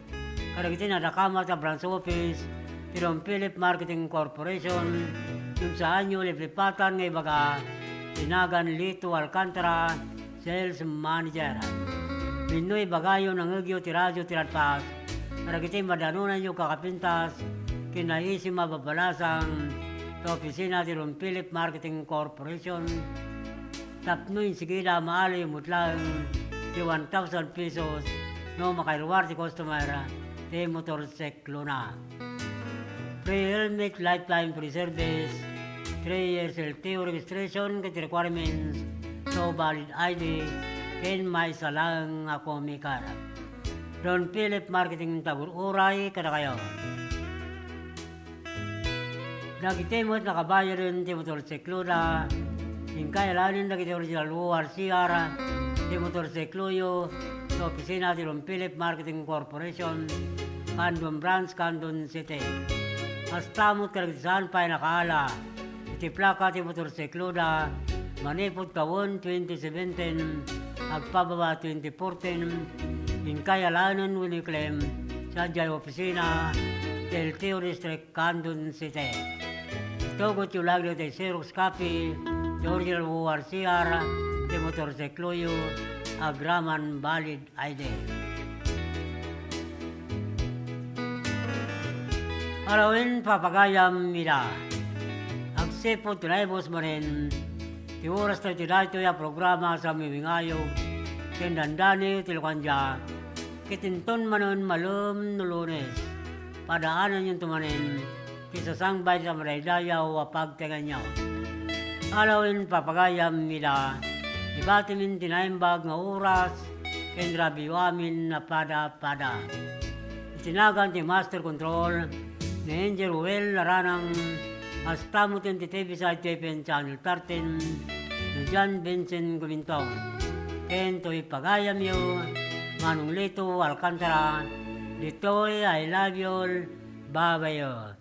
kadagiti nadakamat a branch office ti Don Philip Marketing Corporation, ngem saanyo liplipatan nga ibaga ti nagan Lito Alcantara, sales manager. Wenno ibagayo, nangngegyo ti radio ti Radpas kadagiti madanonanyo kakapintas ken naisim a babalasang ta opisina ti Don Philip Marketing Corporation tapno insigida a maaliw met laeng ti one thousand pesos no makairuar ti customer ti motorsiklona. Free helmet lifetime free service, three years L T O registration ket requirements, no valid I D, ken maysa laeng a comic card. Don Philip Marketing, tagur-uray kadakayo. Dagiti met nakabayaden ti motorsikloda, inkay alaenen dagiti original O R C R ti motorsikloyo sa opisina ti Don Philip Marketing Corporation, Candon Branch, Candon City. Kasta met kadagiti saan pay nakaala iti plaka ti motorsikloda manipud tawen twenty seventeen agpababa twenty fourteen, inkay alaenen wenno i-claim sadiay opisina ti L T O District, Candon City. Itugotyo laeng dagiti xerox copy ti original O R C R ti motorsikloyo agraman valid I D. Alawen, papagayam ida. Agsipud ti naibus manen ti oras tayo iti daytoy a programa sa Mimingayo ken Dandani ti Lukandia, ket inton manen malem no Lunes, padaananyonto manen ti sasangbay ti madaydayaw a pagtengngaw. Alawen, papagayam ida, ibatimin ti naimbag nga oras ken radioamin a pada-pada. Iti nagan ti Master Control ni Engineer Ruel Laranang, kasta met ti T V side T P N Channel thirteen ni John Vincent Gumintong. Ken toy pagayamyo, Manong Lito Alcantara, ditoy I love you all, babayo.